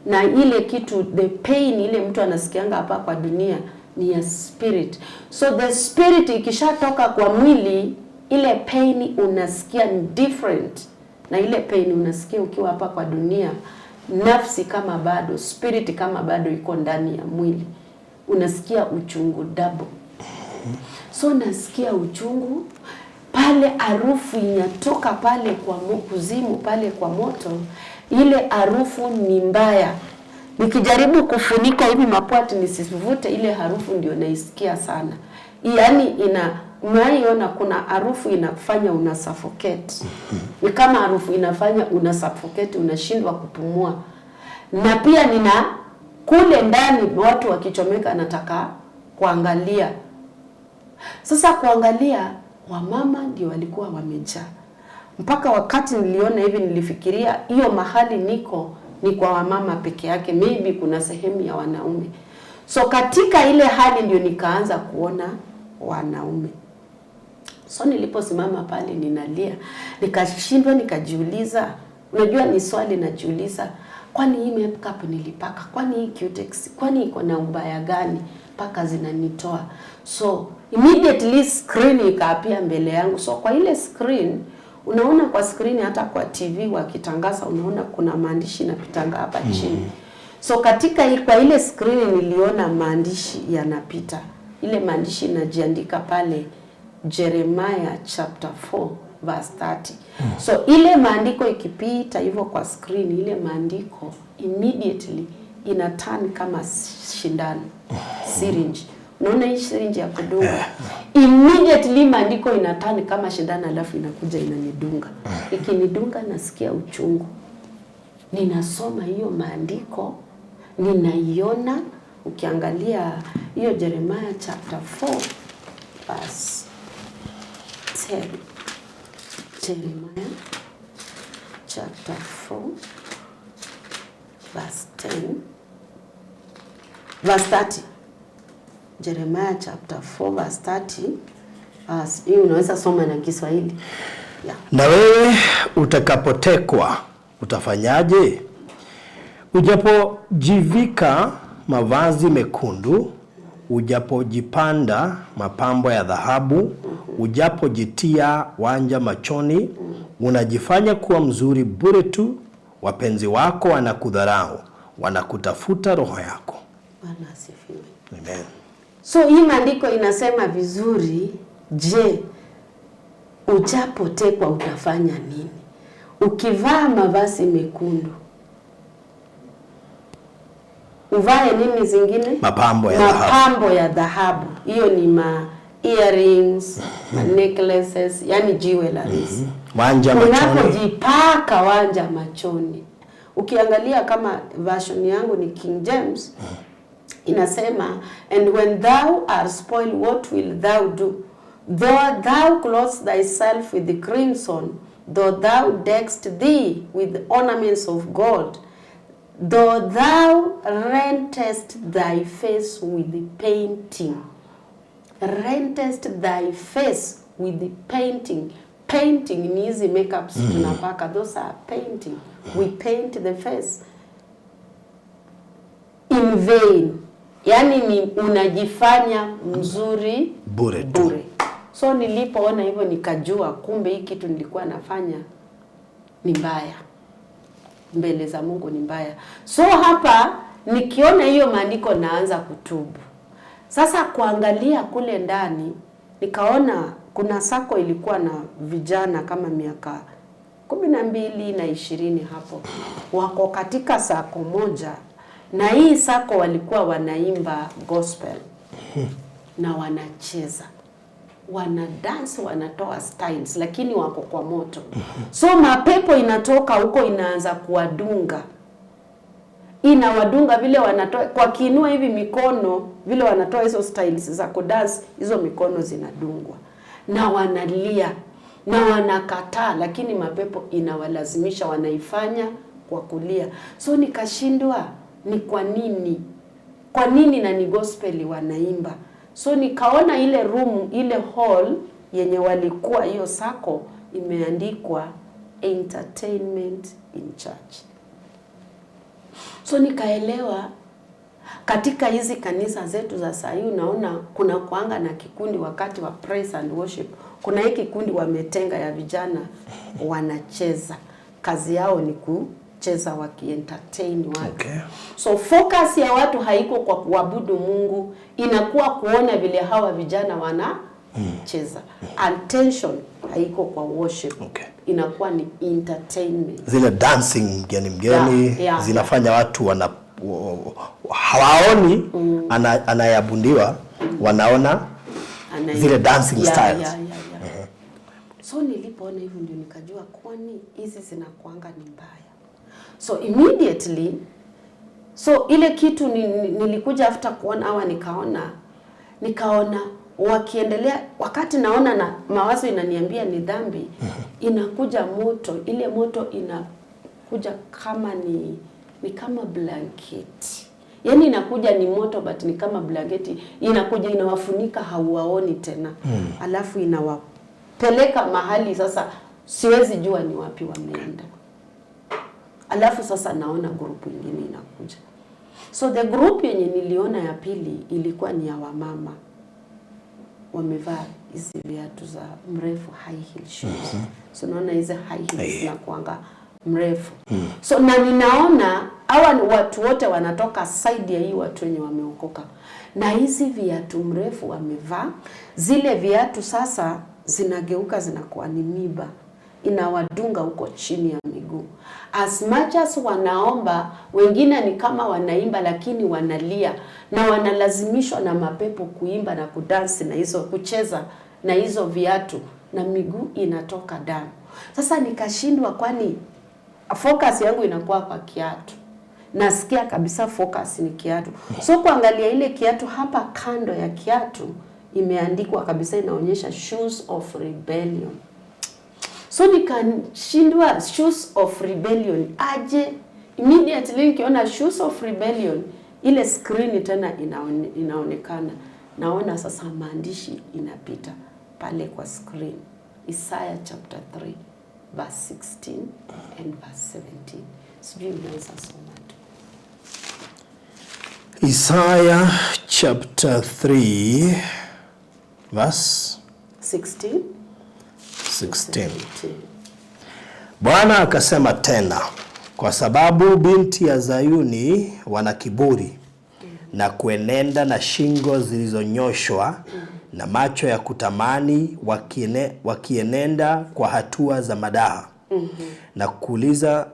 Na ile kitu, the pain ile mtu anasikianga hapa kwa dunia ni ya spirit. So the spirit ikishatoka kwa mwili, ile pain unasikia ni different na ile pain unasikia ukiwa hapa kwa dunia. Nafsi kama bado, spirit kama bado iko ndani ya mwili, unasikia uchungu double. So nasikia uchungu pale, harufu inatoka pale kwa kuzimu pale kwa moto, ile harufu ni mbaya. Nikijaribu kufunika hivi mapua nisivute ile harufu, ndio naisikia sana. Yaani ina umewaiona kuna harufu inafanya una suffocate. Ni kama harufu inafanya una suffocate, unashindwa kupumua. Na pia nina kule ndani watu wakichomeka, nataka kuangalia. Sasa kuangalia, wamama ndio walikuwa wamejaa. Mpaka wakati niliona hivi nilifikiria hiyo mahali niko ni kwa wamama peke yake, maybe kuna sehemu ya wanaume. So katika ile hali ndio nikaanza kuona wanaume. So niliposimama pale ninalia, nikashindwa, nikajiuliza, unajua ni swali najiuliza, kwani hii makeup nilipaka, kwani hii Cutex, kwani iko na ubaya gani mpaka zinanitoa? So immediately screen ikaappear mbele yangu. So kwa ile screen, unaona kwa screen, hata kwa TV wakitangaza, unaona kuna maandishi inapitanga hapa chini. So katika kwa ile screen niliona maandishi yanapita, ile maandishi inajiandika pale Jeremiah chapter 4 verse 30. So ile maandiko ikipita hivyo kwa screen, ile maandiko immediately ina turn kama shindano, syringe. Unaona hii syringe ya kudunga, immediately maandiko ina turn kama shindano, alafu inakuja inanidunga. Ikinidunga nasikia uchungu. Ninasoma hiyo maandiko, ninaiona. Ukiangalia hiyo Jeremiah chapter 4 verse 10. Jeremiah chapter 4 verse 10 verse 30. Jeremiah chapter 4 verse 30. Hii unaweza soma na Kiswahili. Yeah. Na wewe utakapotekwa utafanyaje? Ujapojivika mavazi mekundu, ujapojipanda mapambo ya dhahabu, ujapojitia wanja machoni, unajifanya kuwa mzuri bure tu. Wapenzi wako wanakudharau, wanakutafuta roho yako. Bwana asifiwe. Amen. So hii maandiko inasema vizuri, je, ujapotekwa utafanya nini? Ukivaa mavazi mekundu, uvae nini zingine? Mapambo ya dhahabu. Mapambo ya dhahabu. Hiyo ni ma earrings, ma necklaces, yani jewelries. Wanja machoni. Unapojipaka wanja machoni. Ukiangalia kama version yangu ni King James, inasema, "And when thou art spoiled, what will thou do? Though thou clothe thyself with the crimson, though thou deckest thee with ornaments of gold, though thou rentest thy face with the painting." Rentest thy face with the painting. Painting ni hizi makeups tunapaka, those are painting. We paint the face in vain, yani ni unajifanya mzuri Bure tu. Bure. So nilipoona hivyo nikajua kumbe hii kitu nilikuwa nafanya ni mbaya mbele za Mungu, ni mbaya. So hapa nikiona hiyo maandiko naanza kutubu. Sasa kuangalia kule ndani nikaona kuna sacco ilikuwa na vijana kama miaka 12 na 20 hapo, wako katika sacco moja, na hii sacco walikuwa wanaimba gospel na wanacheza, wana dance, wanatoa styles, lakini wako kwa moto. So mapepo inatoka huko inaanza kuwadunga, inawadunga vile wanatoa kwa kiinua hivi mikono, vile wanatoa hizo styles za kudance, hizo mikono zinadungwa na wanalia na wanakataa, lakini mapepo inawalazimisha, wanaifanya kwa kulia. So nikashindwa ni kwa nini, kwa nini na ni gospel wanaimba. So nikaona ile room, ile hall yenye walikuwa hiyo sacco imeandikwa "entertainment in church". So nikaelewa katika hizi kanisa zetu za saa hii unaona kuna kuanga na kikundi wakati wa praise and worship, kuna hii kikundi wametenga ya vijana wanacheza, kazi yao ni kucheza wakientertain watu. So focus ya watu haiko kwa kuabudu Mungu, inakuwa kuona vile hawa vijana wanacheza. Attention haiko kwa worship. Inakuwa ni entertainment. Zile dancing mgeni mgeni zinafanya watu wana hawaoni anayeabudiwa, wanaona zile dancing styles. Yeah. So nilipoona hivyo ndio nikajua kwani hizi zinakuanga ni mbaya. So immediately, so ile kitu nilikuja after kuona hawa, nikaona wakiendelea, wakati naona na mawazo inaniambia ni dhambi, inakuja moto. Ile moto inakuja kama ni kama blanketi, yaani inakuja ni moto but ni kama blanketi, inakuja inawafunika, hauwaoni tena. Alafu inawapeleka mahali sasa siwezi jua ni wapi wameenda. Alafu sasa naona group ingine inakuja. So the group yenye niliona ya pili ilikuwa ni ya wamama wamevaa hizi viatu za mrefu, high heel shoes. So naona hizi high heels zinakuanga mrefu. So na ninaona hawa ni watu wote wanatoka side ya hii watu wenye wameokoka, na hizi viatu mrefu wamevaa, zile viatu sasa zinageuka zinakuwa ni miba, inawadunga huko chini ya miguu. As much as wanaomba, wengine ni kama wanaimba lakini wanalia na wanalazimishwa na mapepo kuimba na kudansi na hizo kucheza na hizo viatu na miguu inatoka damu. Sasa nikashindwa, kwani focus yangu inakuwa kwa kiatu, nasikia kabisa focus ni kiatu. So kuangalia ile kiatu, hapa kando ya kiatu imeandikwa kabisa, inaonyesha "shoes of rebellion". So nikashindwa, shoes of rebellion aje? Immediately nikiona shoes of rebellion, ile screen tena inaonekana, naona sasa maandishi inapita pale kwa screen, Isaiah chapter 3 verse 16 and verse 17. Sijui unaweza soma tu. Isaiah chapter 3 verse 16 16. Bwana akasema tena, kwa sababu binti ya Zayuni wana kiburi na kuenenda na shingo zilizonyoshwa na macho ya kutamani, wakienenda kwa hatua za madaha na kuuliza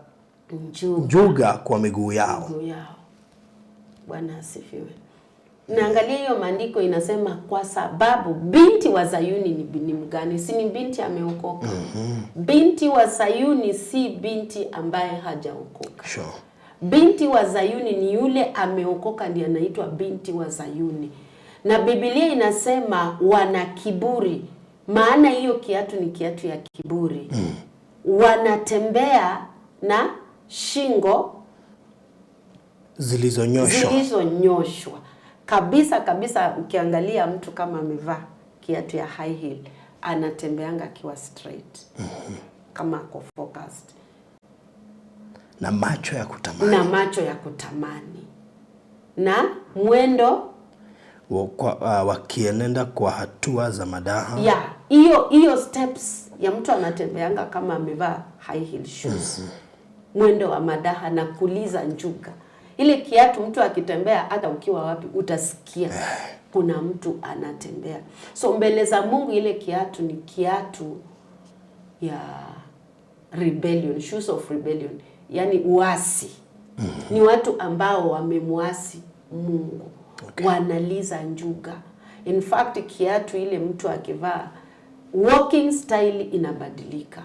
Njuga njuga kwa miguu yao. Miguu yao. Bwana asifiwe. Naangalia hiyo maandiko inasema kwa sababu binti wa Zayuni ni mgani? Si ni binti ameokoka. Binti wa Sayuni si binti ambaye hajaokoka. Binti wa Zayuni ni yule ameokoka, ndiye anaitwa binti wa Zayuni. Na Biblia inasema wana kiburi, maana hiyo kiatu ni kiatu ya kiburi. Wanatembea na shingo Zilizonyoshwa. Zilizonyoshwa kabisa kabisa. Ukiangalia mtu kama amevaa kiatu ya high heel anatembeanga akiwa straight, kama ako focused. Na macho ya kutamani. Na macho ya kutamani na mwendo Wakienenda kwa hatua za madaha. Ya hiyo hiyo steps ya mtu anatembeanga kama amevaa high heel shoes, mwendo wa madaha na kuliza njuga. Ile kiatu mtu akitembea, hata ukiwa wapi utasikia kuna mtu anatembea. So mbele za Mungu ile kiatu ni kiatu ya rebellion, shoes of rebellion, yani uasi. Ni watu ambao wamemwasi Mungu, wanaliza njuga. In fact, kiatu ile mtu akivaa, walking style inabadilika,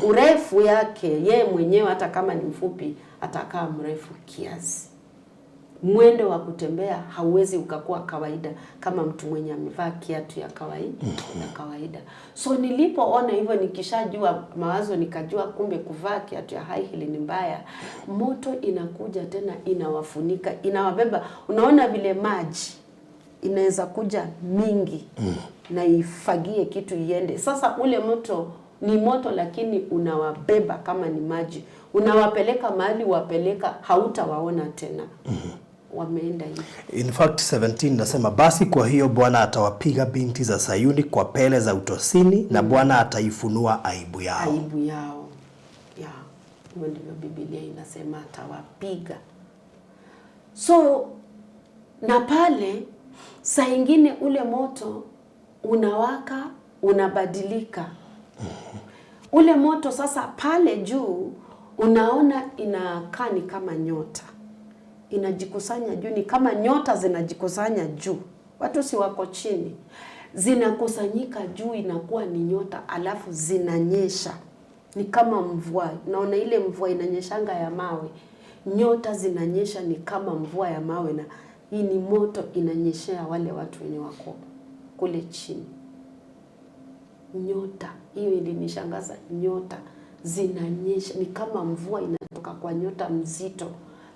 urefu yake ye mwenyewe, hata kama ni mfupi atakaa mrefu kiasi. Mwendo wa kutembea hauwezi ukakuwa kawaida kama mtu mwenye amevaa kiatu ya kawaida. So nilipoona hivyo, nikishajua mawazo, nikajua kumbe kuvaa kiatu ya high heel ni mbaya. Moto inakuja tena inawafunika, inawabeba. Unaona vile maji inaweza kuja mingi na ifagie kitu iende. Sasa ule moto ni moto, lakini unawabeba kama ni maji, unawapeleka mahali wapeleka, hautawaona tena, wameenda hivi. In fact, 17 nasema, basi kwa hiyo Bwana atawapiga binti za Sayuni kwa pele za utosini, na Bwana ataifunua aibu yao. Aibu yao ya hivyo ndivyo Biblia inasema, atawapiga. So na pale saa ingine ule moto unawaka, unabadilika ule moto. Sasa pale juu unaona inakaa ni kama nyota inajikusanya juu, ni kama nyota zinajikusanya juu, watu si wako chini, zinakusanyika juu, inakuwa ni nyota, alafu zinanyesha, ni kama mvua. Naona ile mvua inanyeshanga ya mawe, nyota zinanyesha ni kama mvua ya mawe, na hii ni moto inanyeshea wale watu wenye wako kule chini. Nyota hiyo ilinishangaza, nyota zinanyesha ni kama mvua inatoka kwa nyota mzito,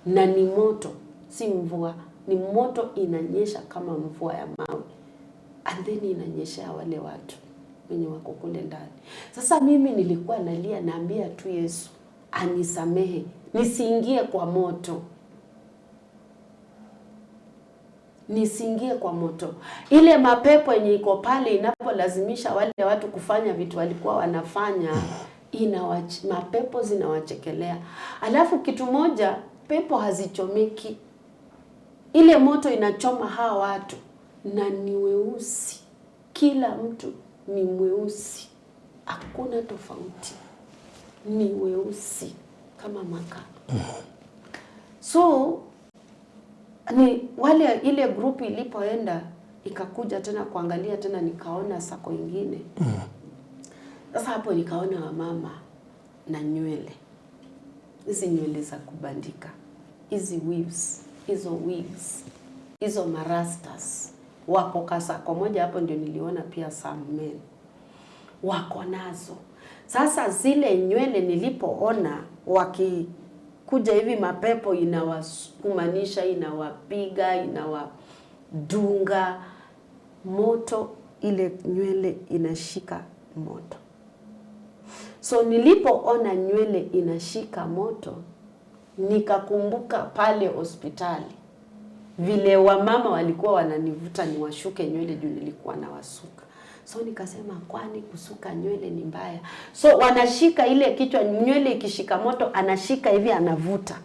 na ni moto, si mvua, ni moto inanyesha kama mvua ya mawe, and then inanyeshea wale watu wenye wako kule ndani. Sasa mimi nilikuwa nalia, naambia tu Yesu anisamehe nisiingie kwa moto, nisiingie kwa moto. Ile mapepo yenye iko pale inapolazimisha wale watu kufanya vitu walikuwa wanafanya, mapepo zinawachekelea. Alafu kitu moja, pepo hazichomeki. Ile moto inachoma hawa watu na ni weusi, kila mtu ni mweusi, hakuna tofauti, ni weusi kama makaa. So ni wale ile group ilipoenda ikakuja tena kuangalia tena, nikaona sako ingine. Sasa hapo nikaona wamama na nywele hizi, nywele za kubandika hizi weaves, hizo wigs, hizo marastas wako kasako moja hapo, ndio niliona pia some men wako nazo. Sasa zile nywele nilipoona wakikuja hivi, mapepo inawasukumanisha, inawapiga, inawadunga moto, ile nywele inashika moto. So nilipoona nywele inashika moto, nikakumbuka pale hospitali Vile wamama walikuwa wananivuta niwashuke nywele juu nilikuwa nawasuka. So nikasema kwani kusuka nywele ni mbaya? So wanashika ile kichwa, nywele ikishika moto anashika hivi anavuta.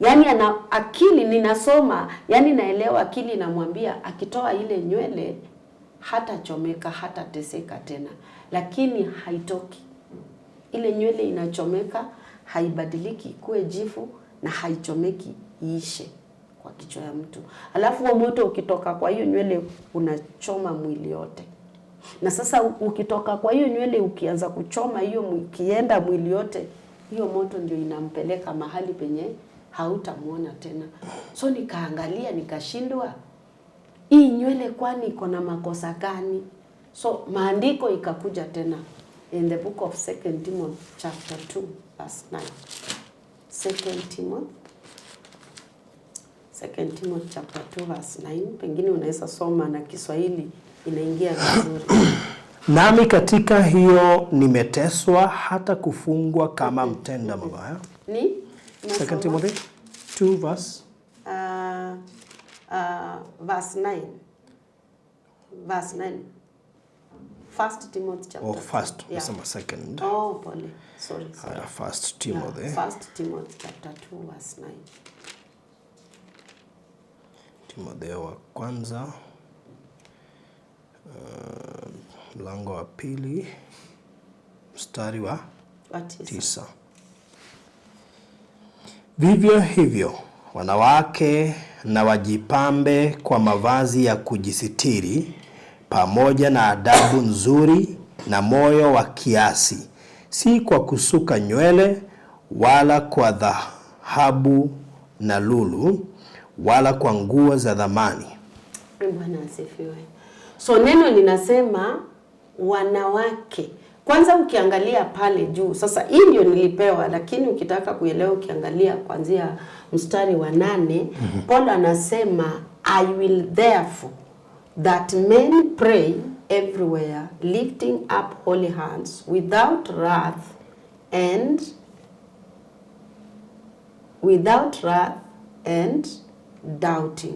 Yaani ana akili ninasoma, yani naelewa akili inamwambia akitoa ile nywele hatachomeka, hatateseka tena. Lakini haitoki. Ile nywele inachomeka, haibadiliki ikuwe jifu na haichomeki iishe kwa kichwa ya mtu. Alafu huo moto ukitoka kwa hiyo nywele unachoma mwili yote. Na sasa ukitoka kwa hiyo nywele ukianza kuchoma hiyo ukienda mwili yote, hiyo moto ndio inampeleka mahali penye hautamuona tena. So nikaangalia nikashindwa, hii nywele kwani iko na makosa gani? So maandiko ikakuja tena in the book of 2 Timothy chapter 2 verse 9. 2 Timothy 2 Timothy chapter 2 verse 9. Pengine unaweza soma na Kiswahili inaingia vizuri. Nami katika hiyo nimeteswa hata kufungwa kama mtenda mabaya. Ni? 2 Timothy 2 verse Verse 9. Verse 9. First Timothy chapter. Oh, first, Yeah. nasema second. Oh, pole. Sorry, sorry. Haya, First Timothy. Yeah, First Timothy chapter 2 verse 9. Timotheo wa kwanza mlango wa pili mstari wa 9. 9. Vivyo hivyo wanawake na wajipambe kwa mavazi ya kujisitiri pamoja na adabu nzuri na moyo wa kiasi, si kwa kusuka nywele wala kwa dhahabu na lulu wala kwa nguo za dhamani. Bwana asifiwe. So neno linasema wanawake. Kwanza ukiangalia pale juu, sasa hii ndio nilipewa, lakini ukitaka kuelewa ukiangalia kuanzia mstari wa 8, Paul anasema I will therefore that men pray everywhere, lifting up holy hands without wrath and doubting.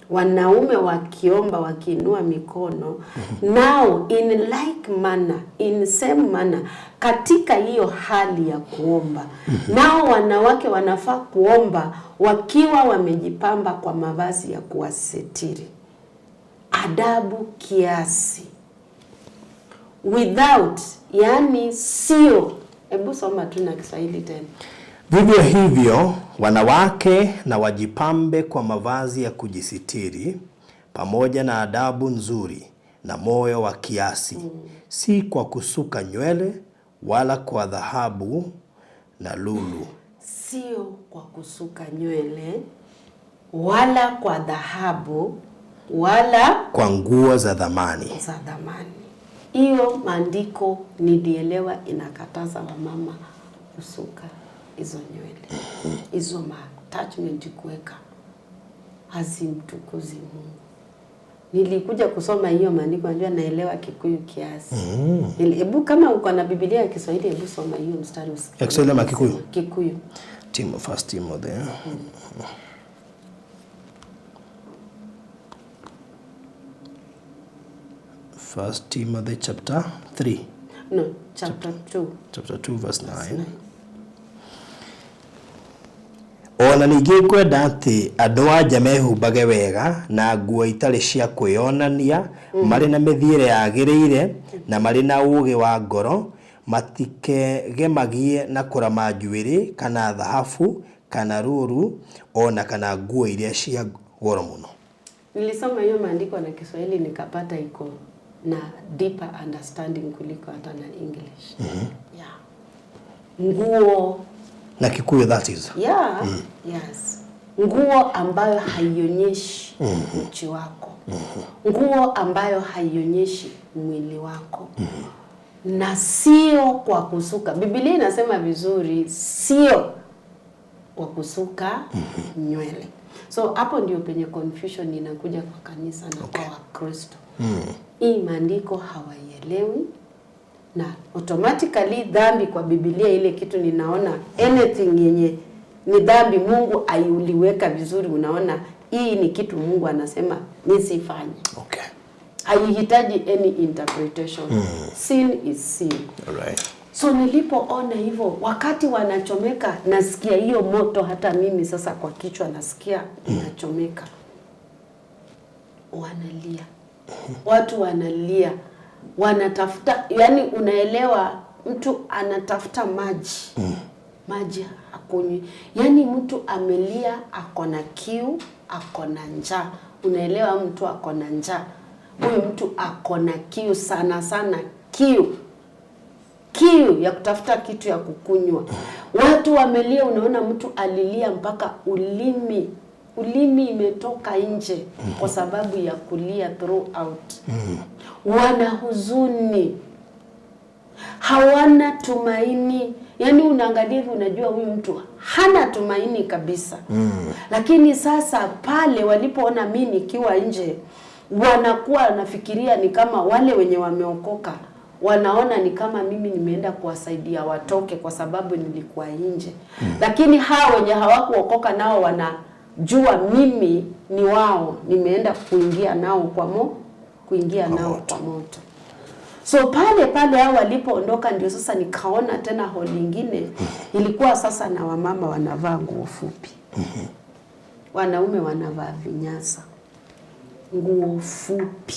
Wanaume wakiomba wakiinua mikono, now in like manner, in same manner, katika hiyo hali ya kuomba, nao wanawake wanafaa kuomba wakiwa wamejipamba kwa mavazi ya kuwasetiri, adabu kiasi, without, yani sio. Hebu soma tu na Kiswahili tena. Vivyo hivyo wanawake na wajipambe kwa mavazi ya kujisitiri pamoja na adabu nzuri na moyo wa kiasi, si kwa kusuka nywele wala kwa dhahabu na lulu. Sio kwa kusuka nywele wala kwa dhahabu wala kwa nguo za dhamani. Za dhamani. Hiyo maandiko nilielewa inakataza wamama kusuka hizo nywele, hizo attachment kuweka hazimtukuzi Mungu. Nilikuja kusoma hiyo maandiko, najua naelewa Kikuyu kiasi. Hebu kama uko na Biblia ya Kiswahili, hebu soma hiyo mstari usikie. Ya Kiswahili ama Kikuyu? Kikuyu. First Timothy. First Timothy chapter 3. No, chapter 2. Chapter 2 verse 9. Ona ningĩ ngwenda atĩ andũ a nja mehumbage wega na nguo itarĩ cia kwĩonania, marĩ na mĩthiĩre yagĩrĩire na marĩ na ũũgĩ wa ngoro, matikegemagie na kũrama njuĩrĩ kana thahabu kana ruru ona kana nguo iria cia goro mũno. Nilisoma hiyo maandiko na Kiswahili nikapata iko na deeper understanding kuliko hata na English. Yeah. Nguo na Kikuyu that is. Yeah. Yes. Nguo ambayo haionyeshi uchi wako. Nguo ambayo haionyeshi mwili wako. Na sio kwa kusuka. Biblia inasema vizuri, sio kwa kusuka nywele. So hapo ndio penye confusion inakuja kwa kanisa na kwa Wakristo. Hii maandiko hawaielewi, na automatically dhambi kwa Biblia, ile kitu ninaona anything yenye ni dhambi Mungu aiuliweka vizuri, unaona Hii ni kitu Mungu anasema nisifanye. Haihitaji any interpretation. Sin is sin. So nilipoona hivyo, wakati wanachomeka, nasikia hiyo moto, hata mimi sasa kwa kichwa nasikia inachomeka. Wanalia, watu wanalia, wanatafuta, yani unaelewa, mtu anatafuta maji, maji hakunywi. Yani mtu amelia, ako na kiu, ako na njaa. Unaelewa, mtu ako na njaa, huyu mtu ako na kiu sana sana, kiu kiu ya kutafuta kitu ya kukunywa. Watu wamelia, unaona mtu alilia mpaka ulimi imetoka nje kwa sababu ya kulia throughout. Wana huzuni, hawana tumaini. Yaani unaangalia hivi unajua huyu mtu hana tumaini kabisa. Lakini sasa pale walipoona mimi nikiwa nje, wanakuwa wanafikiria ni kama wale wenye wameokoka wanaona ni kama mimi nimeenda kuwasaidia watoke kwa sababu nilikuwa nje. Lakini hao wenye hawakuokoka nao wanajua mimi ni wao, nimeenda kuingia nao kwa kuingia Kwa nao moto. Kwa moto. So pale pale hao walipoondoka, ndio sasa nikaona tena hall ingine ilikuwa sasa na wamama wanavaa nguo fupi, wanaume wanavaa vinyasa, nguo fupi,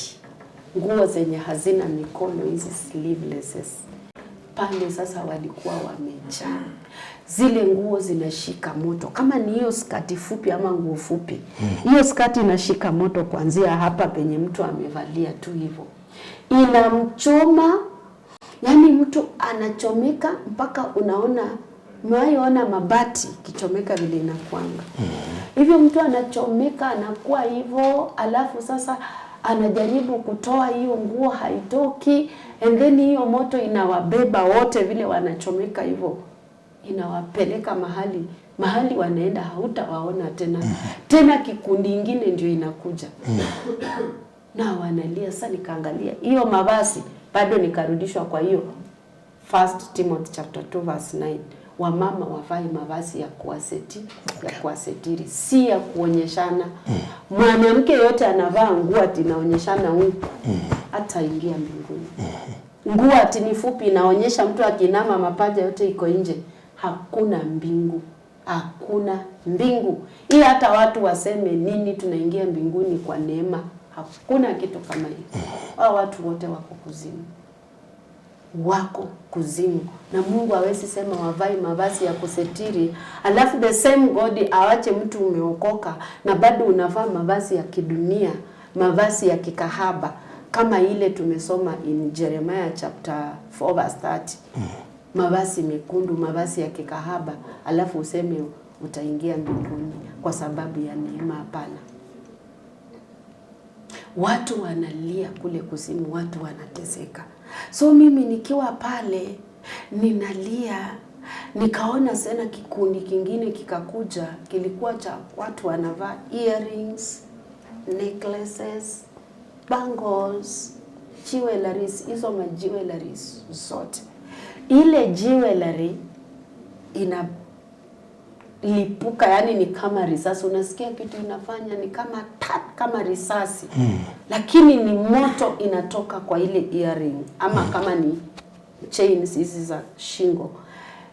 nguo zenye hazina mikono, hizi sleevelesses. Pale sasa walikuwa wamejaa, zile nguo zinashika moto. Kama ni hiyo skati fupi ama nguo fupi, hiyo skati inashika moto kuanzia hapa penye mtu amevalia tu hivyo, inamchoma. Yani mtu anachomeka mpaka unaona, umewahi ona mabati ikichomeka vile inakwanga hivyo, mtu anachomeka anakuwa hivyo, alafu sasa anajaribu kutoa hiyo nguo haitoki, and then hiyo moto inawabeba wote vile wanachomeka hivyo, inawapeleka mahali mahali wanaenda hautawaona tena tena. Kikundi ingine ndio inakuja na wanalia. Sasa nikaangalia hiyo mavazi, bado nikarudishwa kwa hiyo First Timothy chapter 2 verse 9, wamama wavae mavazi ya kuwasetiri, si ya kuonyeshana. Mwanamke yote anavaa nguo ati inaonyeshana huku, hataingia mbinguni. Nguo ati ni fupi inaonyesha, mtu akinama mapaja yote iko nje, hakuna mbingu, hakuna mbingu. Hii hata watu waseme nini, tunaingia mbinguni kwa neema, hakuna kitu kama hiyo. Hao watu wote wako kuzimu, wako kuzimu, na Mungu hawezi sema wavae mavazi ya kusetiri, alafu the same God awache mtu umeokoka na bado unavaa mavazi ya kidunia, mavazi ya kikahaba kama ile tumesoma in Jeremiah chapter 4 verse 30, mavazi mekundu, mavazi ya kikahaba, alafu useme utaingia mbinguni kwa sababu ya neema. Hapana. Watu wanalia kule kuzimu, watu wanateseka. So mimi nikiwa pale ninalia, nikaona tena kikundi kingine kikakuja, kilikuwa cha watu wanavaa earrings, necklaces, bangles, jewelries, hizo majewelries zote. Ile jewelry inalipuka, yani ni kama risasi, unasikia kitu inafanya ni kama tap, kama risasi, lakini ni moto inatoka kwa ile earring ama kama ni chains hizi za shingo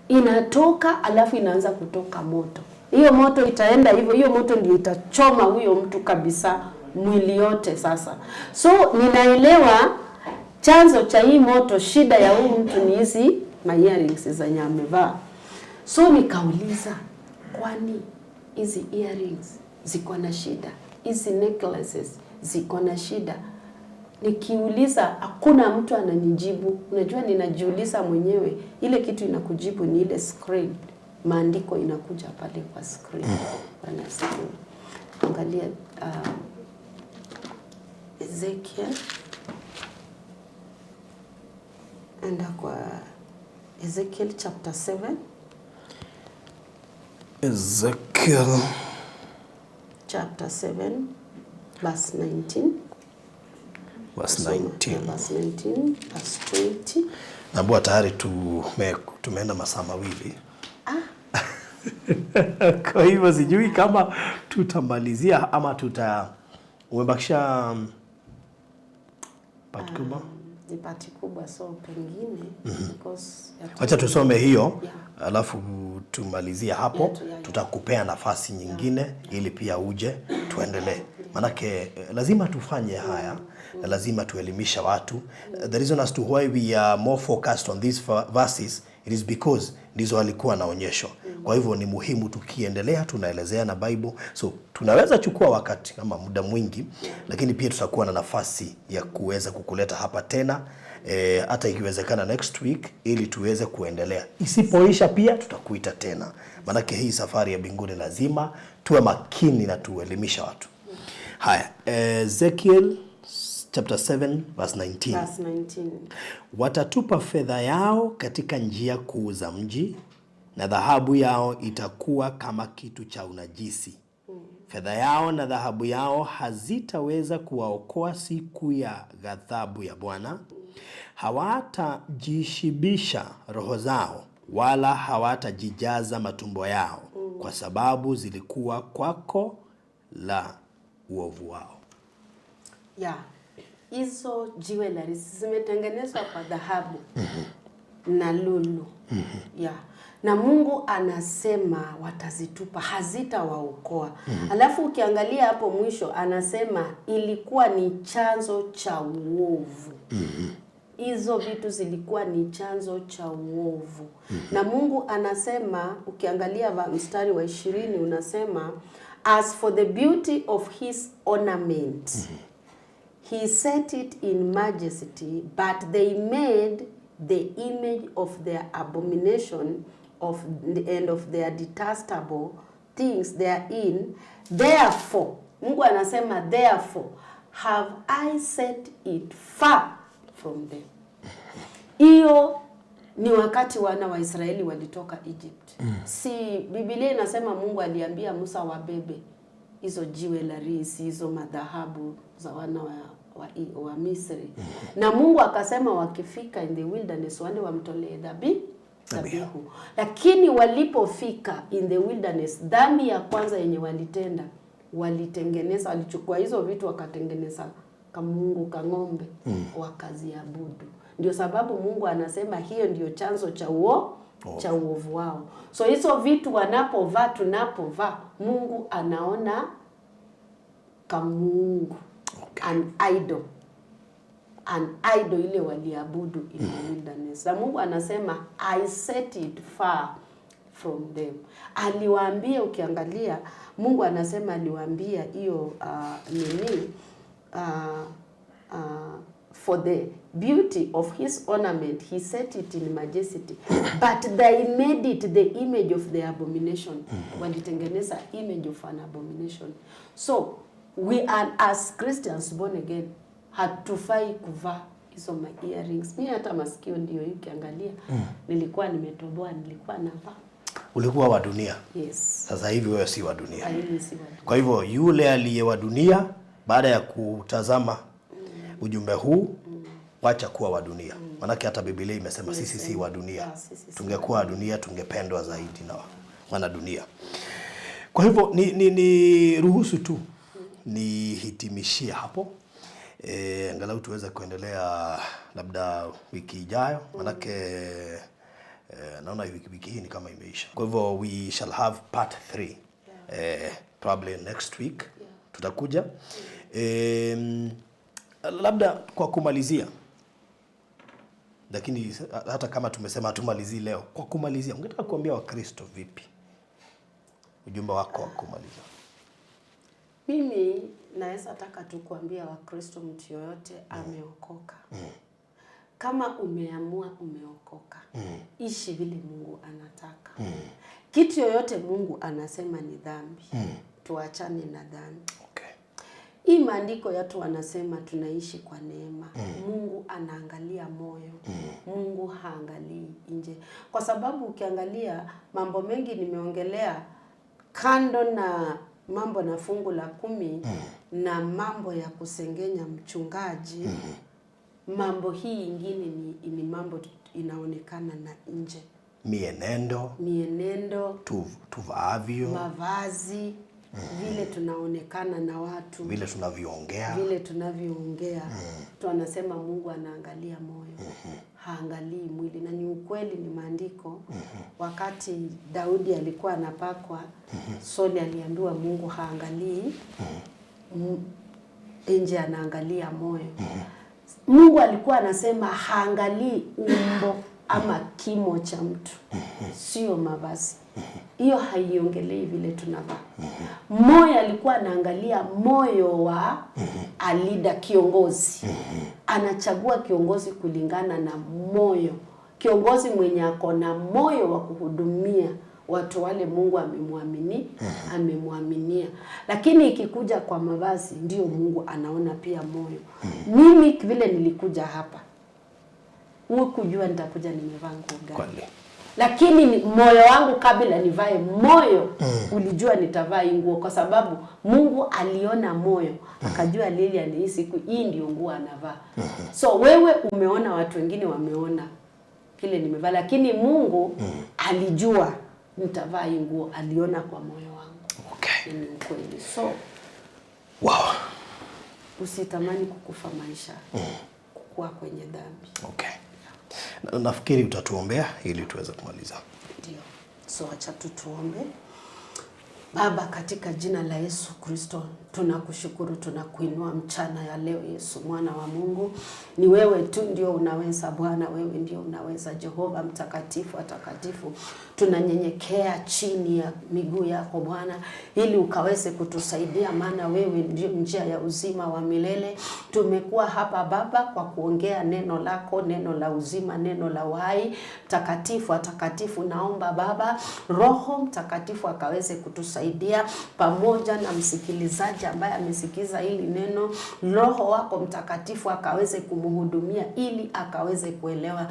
inatoka, alafu inaanza kutoka moto. Hiyo moto itaenda hivyo, hiyo moto ndio itachoma huyo mtu kabisa mwili yote. Sasa so ninaelewa chanzo cha hii moto, shida ya huyu mtu ni hizi ma earrings zenye amevaa. So nikauliza, kwani hizi earrings ziko na shida? Hizi necklaces ziko na shida? Nikiuliza hakuna mtu ananijibu. Unajua, ninajiuliza mwenyewe, ile kitu inakujibu ni ile screen, maandiko inakuja pale kwa screen. Bwana asifiwe. Angalia Ezekiel, enda kwa Ezekiel chapter 7. Ezekiel Chapter 7 verse 19. Verse Soma, 19. Verse 19, verse 20. Naambiwa tayari tumeenda masaa 2. Kwa hivyo sijui kama tutamalizia ama umebakisha part kubwa. Ni part kubwa, so pengine because ya Wacha tusome hiyo, alafu tumalizie hapo. Tutakupea nafasi nyingine ili pia uje tuendelee, manake lazima tufanye haya na lazima tuelimisha watu. The reason as to why we are more focused on these verses, it is because ndizo alikuwa anaonyeshwa. Kwa hivyo ni muhimu tukiendelea tunaelezea na Bible, so tunaweza chukua wakati ama muda mwingi, lakini pia tutakuwa na nafasi ya kuweza kukuleta hapa tena, hata ikiwezekana next week, ili tuweze kuendelea. Isipoisha pia tutakuita tena, maanake hii safari ya mbinguni lazima tuwe makini na tuelimisha watu. Haya, Ezekiel chapter 7 verse 19. Verse 19. Watatupa fedha yao katika njia kuu za mji, na dhahabu yao itakuwa kama kitu cha unajisi. Fedha yao na dhahabu yao hazitaweza kuwaokoa siku ya ghadhabu ya Bwana. Hawatajishibisha roho zao, wala hawatajijaza matumbo yao, kwa sababu zilikuwa kwako la uovu wao. Yeah. Hizo jewelries zimetengenezwa kwa dhahabu na lulu. Yeah. Na Mungu anasema watazitupa, hazitawaokoa. Alafu ukiangalia hapo mwisho anasema ilikuwa ni chanzo cha uovu. Hizo vitu zilikuwa ni chanzo cha uovu. Na Mungu anasema, ukiangalia mstari wa 20 unasema, "As for the beauty of his ornament, he set it in majesty, but they made the image of their abomination of and of their detestable things therein. Therefore," Mungu anasema, "therefore have I set it far from them." Hiyo ni wakati wana wa Israeli walitoka Egypt. Si Biblia inasema Mungu aliambia Musa wabebe hizo jewelries, hizo madhahabu za wana wa Misri. Na Mungu akasema wakifika in the wilderness waende wamtolee dhabihu. Lakini walipofika in the wilderness, dhambi ya kwanza yenye walitenda, walitengeneza, walichukua hizo vitu wakatengeneza kamungu kang'ombe, wakaziabudu. Ndio sababu Mungu anasema hiyo ndio chanzo cha uovu wao. So hizo vitu wanapovaa, tunapovaa, Mungu anaona kamungu, an idol, an idol ile waliabudu in the wilderness. Na Mungu anasema, "I set it far from them." Aliwaambia, ukiangalia Mungu anasema aliwaambia hiyo nini, "For the beauty of his ornament he set it in majesty, but they made it the image of the abomination." Walitengeneza image of an abomination. So we are, as Christians born again, hatufai kuvaa hizo ma earrings. Mi hata masikio ndio hii ukiangalia, nilikuwa nimetoboa, nilikuwa navaa. Ulikuwa wa dunia. Yes. Sasa hivi wewe si wa dunia. Mimi si wa dunia. Kwa hivyo yule aliye wa dunia, baada ya kutazama ujumbe huu, wacha kuwa wa dunia. Manake hata Biblia imesema sisi si wa dunia. Yeah, sisi si. Tungekuwa wa dunia tungependwa zaidi na wana dunia. Kwa hivyo ni ruhusu tu nihitimishie hapo. Angalau tuweze kuendelea labda wiki ijayo, manake naona wiki hii ni kama imeisha. Kwa hivyo we shall have part 3 probably next week tutakuja. Labda kwa kumalizia, lakini hata kama tumesema hatumalizii leo, kwa kumalizia, ungetaka kuambia Wakristo vipi? Ujumbe wako wa kumaliza. Mimi naweza taka tu kuambia Wakristo, mtu yoyote ameokoka, kama umeamua umeokoka, ishi vile Mungu anataka. Kitu yoyote Mungu anasema ni dhambi, tuachane na dhambi. Hii maandiko yatu wanasema tunaishi kwa neema. Mungu anaangalia moyo. Mungu haangalii nje, kwa sababu ukiangalia mambo mengi nimeongelea, kando na mambo na fungu la 10 na mambo ya kusengenya mchungaji, mambo hii ingine ni mambo inaonekana na nje. Mienendo, mienendo, tuvaavyo, mavazi, vile tunaonekana na watu, vile tunavyoongea, vile tunavyoongea. Tu anasema Mungu anaangalia moyo, haangalii mwili, na ni ukweli, ni maandiko. Wakati Daudi alikuwa anapakwa, Sauli aliambiwa Mungu haangalii nje, anaangalia moyo. Mungu alikuwa anasema haangalii umbo ama kimo cha mtu, sio mavazi. Hiyo haiongelei vile tunavaa. Moyo, alikuwa anaangalia moyo wa alida kiongozi. Anachagua kiongozi kulingana na moyo. Kiongozi mwenye ako na moyo wa kuhudumia watu wale Mungu amemwamini, amemwaminia. Lakini ikikuja kwa mavazi, ndio Mungu anaona pia moyo. Mimi vile nilikuja hapa, hukujua nitakuja nimevaa nguo gani. Lakini moyo wangu kabla nivae, moyo ulijua nitavaa hii nguo, kwa sababu Mungu aliona moyo, akajua Lilian hii siku hii ndio nguo anavaa. So wewe umeona, watu wengine wameona kile nimevaa, lakini Mungu alijua nitavaa hii nguo, aliona kwa moyo wangu. Ni ukweli. So usitamani kukufa maisha kukua kwenye dhambi. Okay. Nafikiri utatuombea ili tuweze kumaliza. Ndio. So acha tu tuombe. Baba, katika jina la Yesu Kristo tunakushukuru, tunakuinua mchana ya leo. Yesu mwana wa Mungu, ni wewe tu ndio unaweza Bwana, wewe ndio unaweza Jehova mtakatifu atakatifu. Tunanyenyekea chini ya miguu yako Bwana, ili ukaweze kutusaidia, maana wewe ndio njia ya uzima wa milele. Tumekuwa hapa Baba kwa kuongea neno lako, neno la uzima, neno la uhai. Mtakatifu atakatifu, naomba Baba Roho Mtakatifu akaweze kutusaidia pamoja na msikilizaji ambaye amesikiza hili neno. Roho wako Mtakatifu akaweze kumhudumia ili akaweze kuelewa.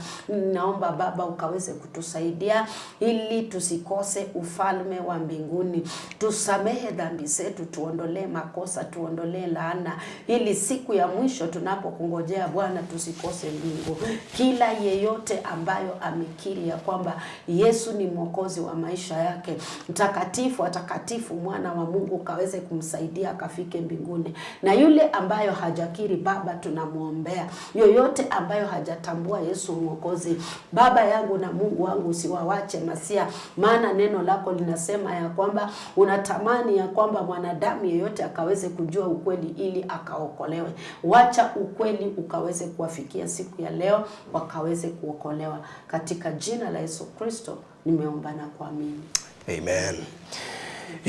Naomba Baba ukaweze kutusaidia ili tusikose ufalme wa mbinguni. Tusamehe dhambi zetu, tuondolee makosa, tuondolee laana, ili siku ya mwisho tunapokungojea Bwana tusikose mbingu. Kila yeyote ambayo amekiri ya kwamba Yesu ni mwokozi wa maisha yake, mtakatifu atakatifu, mwana wa Mungu ukaweze kumsaidia akafike mbinguni. Na yule ambayo hajakiri Baba, tunamwombea. Yoyote ambayo hajatambua Yesu mwokozi, Baba yangu na Mungu wangu, usiwawache Masia, maana neno lako linasema ya kwamba unatamani ya kwamba mwanadamu yeyote akaweze kujua ukweli ili akaokolewe. Wacha ukweli ukaweze kuwafikia siku ya leo, wakaweze kuokolewa. Katika jina la Yesu Kristo nimeomba na kuamini. Amen.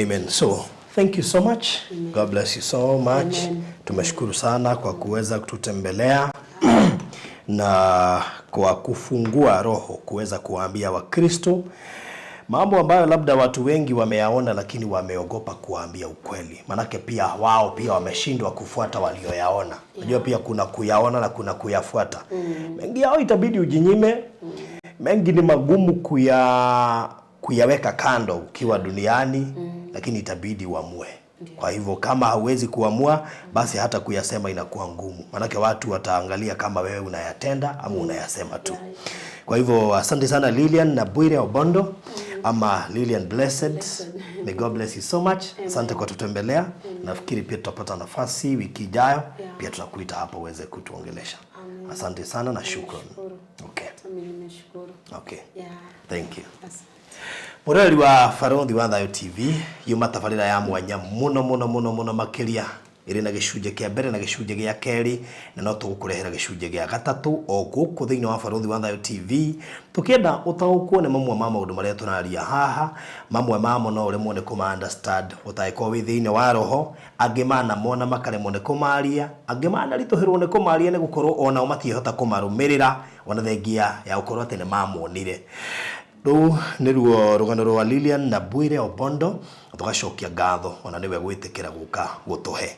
Amen. So, thank you so much. God bless you so much. Amen. Tumeshukuru sana kwa kuweza kututembelea na kwa kufungua roho kuweza kuwaambia Wakristo mambo ambayo labda watu wengi wameyaona lakini wameogopa kuwaambia ukweli. Manake pia wao pia wameshindwa kufuata walioyaona. Unajua pia kuna kuyaona na kuna kuyafuata. Mengi yao itabidi ujinyime. Mengi ni magumu kuyaweka kando ukiwa duniani, lakini itabidi uamue. Kwa hivyo kama hauwezi kuamua, basi hata kuyasema inakuwa ngumu, maanake watu wataangalia kama wewe unayatenda ama unayasema tu. Kwa hivyo asante sana Lilian na Bwire Obondo ama Lilian Blessed. May God bless you so much. Asante kwa kututembelea. Nafikiri pia tutapata nafasi wiki ijayo, pia tutakuita hapa uweze kutuongelesha. Asante sana na shukran. Nashukuru. Okay. Mimi nimeshukuru. Okay. Thank you. Asante. Mũroreri wa Barothi wa Thayo TV, yuma tabarĩra ya mwanya mũno mũno mũno mũno makĩria, ĩrĩ na gĩcunjĩ kĩa mbere na gĩcunjĩ gĩa kerĩ, na no tũgũkũrehera gĩcunjĩ gĩa gatatũ o gũkũ thĩinĩ wa Barothi wa Thayo TV, tũkĩenda ũtaũkwo nĩ mamwe ma maũndũ marĩa tũraria haha. Mamwe mamo no ũremwo nĩ kũma understand ũtangĩkorwo wĩ thĩinĩ wa roho, angĩ manamona makaremwo nĩ kũmaria, angĩ manaritũhĩrwo nĩ kũmaria nĩ gũkorwo onao matiĩhota kũmarũmĩrĩra, ona thengia ya gũkorwo atĩ nĩ mamonire. Rũu nĩruo rũgano rwa Lilian na Bwire Obondo, tũgacokia ngatho ona nĩwe gwĩtĩkĩra gũka gũtũhe.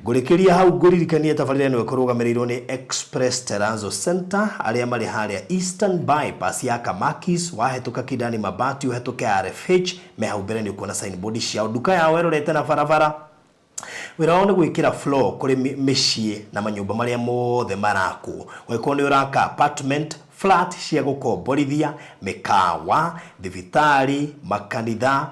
Ngũrĩkĩria hau ngũririkanie tabarĩra ĩno ĩkũrũgamĩrĩirwo nĩ Express Terrazzo Center, arĩa marĩ harĩa Eastern Bypass ya Kamakis, wahĩtũka Kidani Mabati ũhetũke RFH, me hau mbere nĩ ũkuona signboard ciao, nduka yao ĩrorete na barabara. Wĩra wao nĩ gwĩkĩra floor kũrĩ mĩciĩ na manyũmba marĩa mothe marakwo. Ũngĩkorwo nĩ ũraka apartment, Flat cia gũkomborithia, mĩkawa, thibitarĩ, makanitha,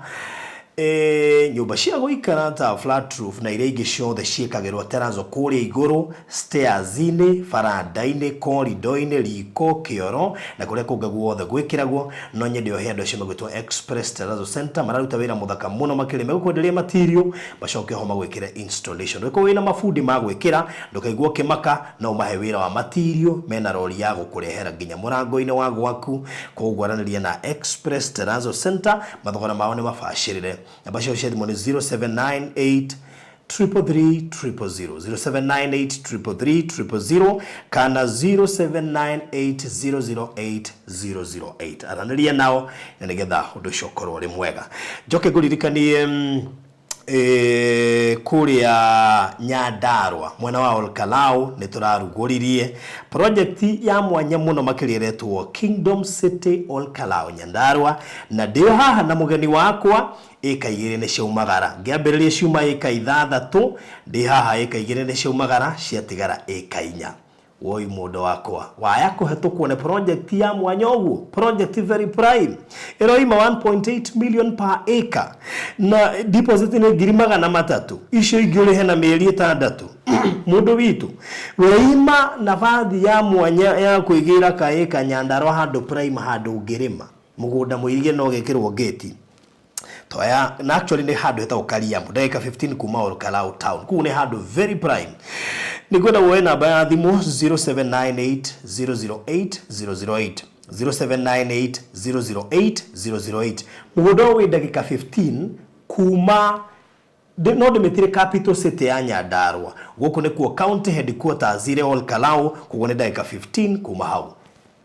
nyũmba cia gũikara ta flat roof na iria ingĩ ciothe ciĩkagĩrwo terrazzo kũrĩa igũrũ, stairs-inĩ, baranda-inĩ, corridor-inĩ, riko, kĩoro na kũrĩa kũngĩ guothe gwĩkĩragwo. No nyende ohe andũ acio megwĩtwo Express Terrazzo Center, mararuta wĩra mũthaka mũno makĩria. Megũkwenderia material, macoke ho magwĩkĩre installation. Ũngĩkorwo wĩna mabundi ma gwĩkĩra, ndũkaigua ũkĩmaka, no ũmahe wĩra wa material, mena rori ya gũkũrehera nginya mũrango-inĩ wa gwaku. Koguo aranĩria na Express Terrazzo Center, mathogora mao nĩ mabacĩrĩre. Namba ciao cia thimũ nĩ 0798 333 000, 0798 333 000 kana 0798 008 008. Aranĩria nao na nĩgetha ũndũ ũcio ũkorwo ũrĩ mwega. Njoke ngũririkanie kũrĩa Nyandarua mwena wa Olkalau nĩ tũrarugũririe project ya mwanya mũno makĩria ĩretwo Kingdom City Olkalau Nyandarua, na ndĩo haha na mũgeni wakwa. Ĩka 2 nĩ ciaumagara, ngĩambĩrĩria ciuma ĩka 6, ndĩ haha ĩka 2 nĩ ciaumagara, ciatigara ĩka 4. Woi mũndũ wakwa waya kũhetũkwo nĩ project ya mwanya ũguo, project very prime ĩroima 1.8 million per acre na deposit nĩ 300,000, icio ingĩ ũrĩhe na mĩeri 6. Mũndũ witũ weima nabathi ya mwanya ya kwĩgĩra kaĩka Nyandarua handũ prime, handũ ũngĩrĩma mũgũnda mũirige no ũgekĩrwo gate toya, na actually nĩ handũ hetagwo Kariamu, ndagĩka 15 kuma Olkalau town. Kũu nĩ handũ very prime. Nĩ ngwenda woe namba ya thimũ 0798 008 008, 0798 008 008. Mũgũnda ũyũ wĩ ndagĩka 15 kuma no ndĩmĩtire capital city ya Nyandarua. Gũkũ nĩkuo county headquarters ire Olkalau, koguo nĩ ndagĩka 15 kuma hau.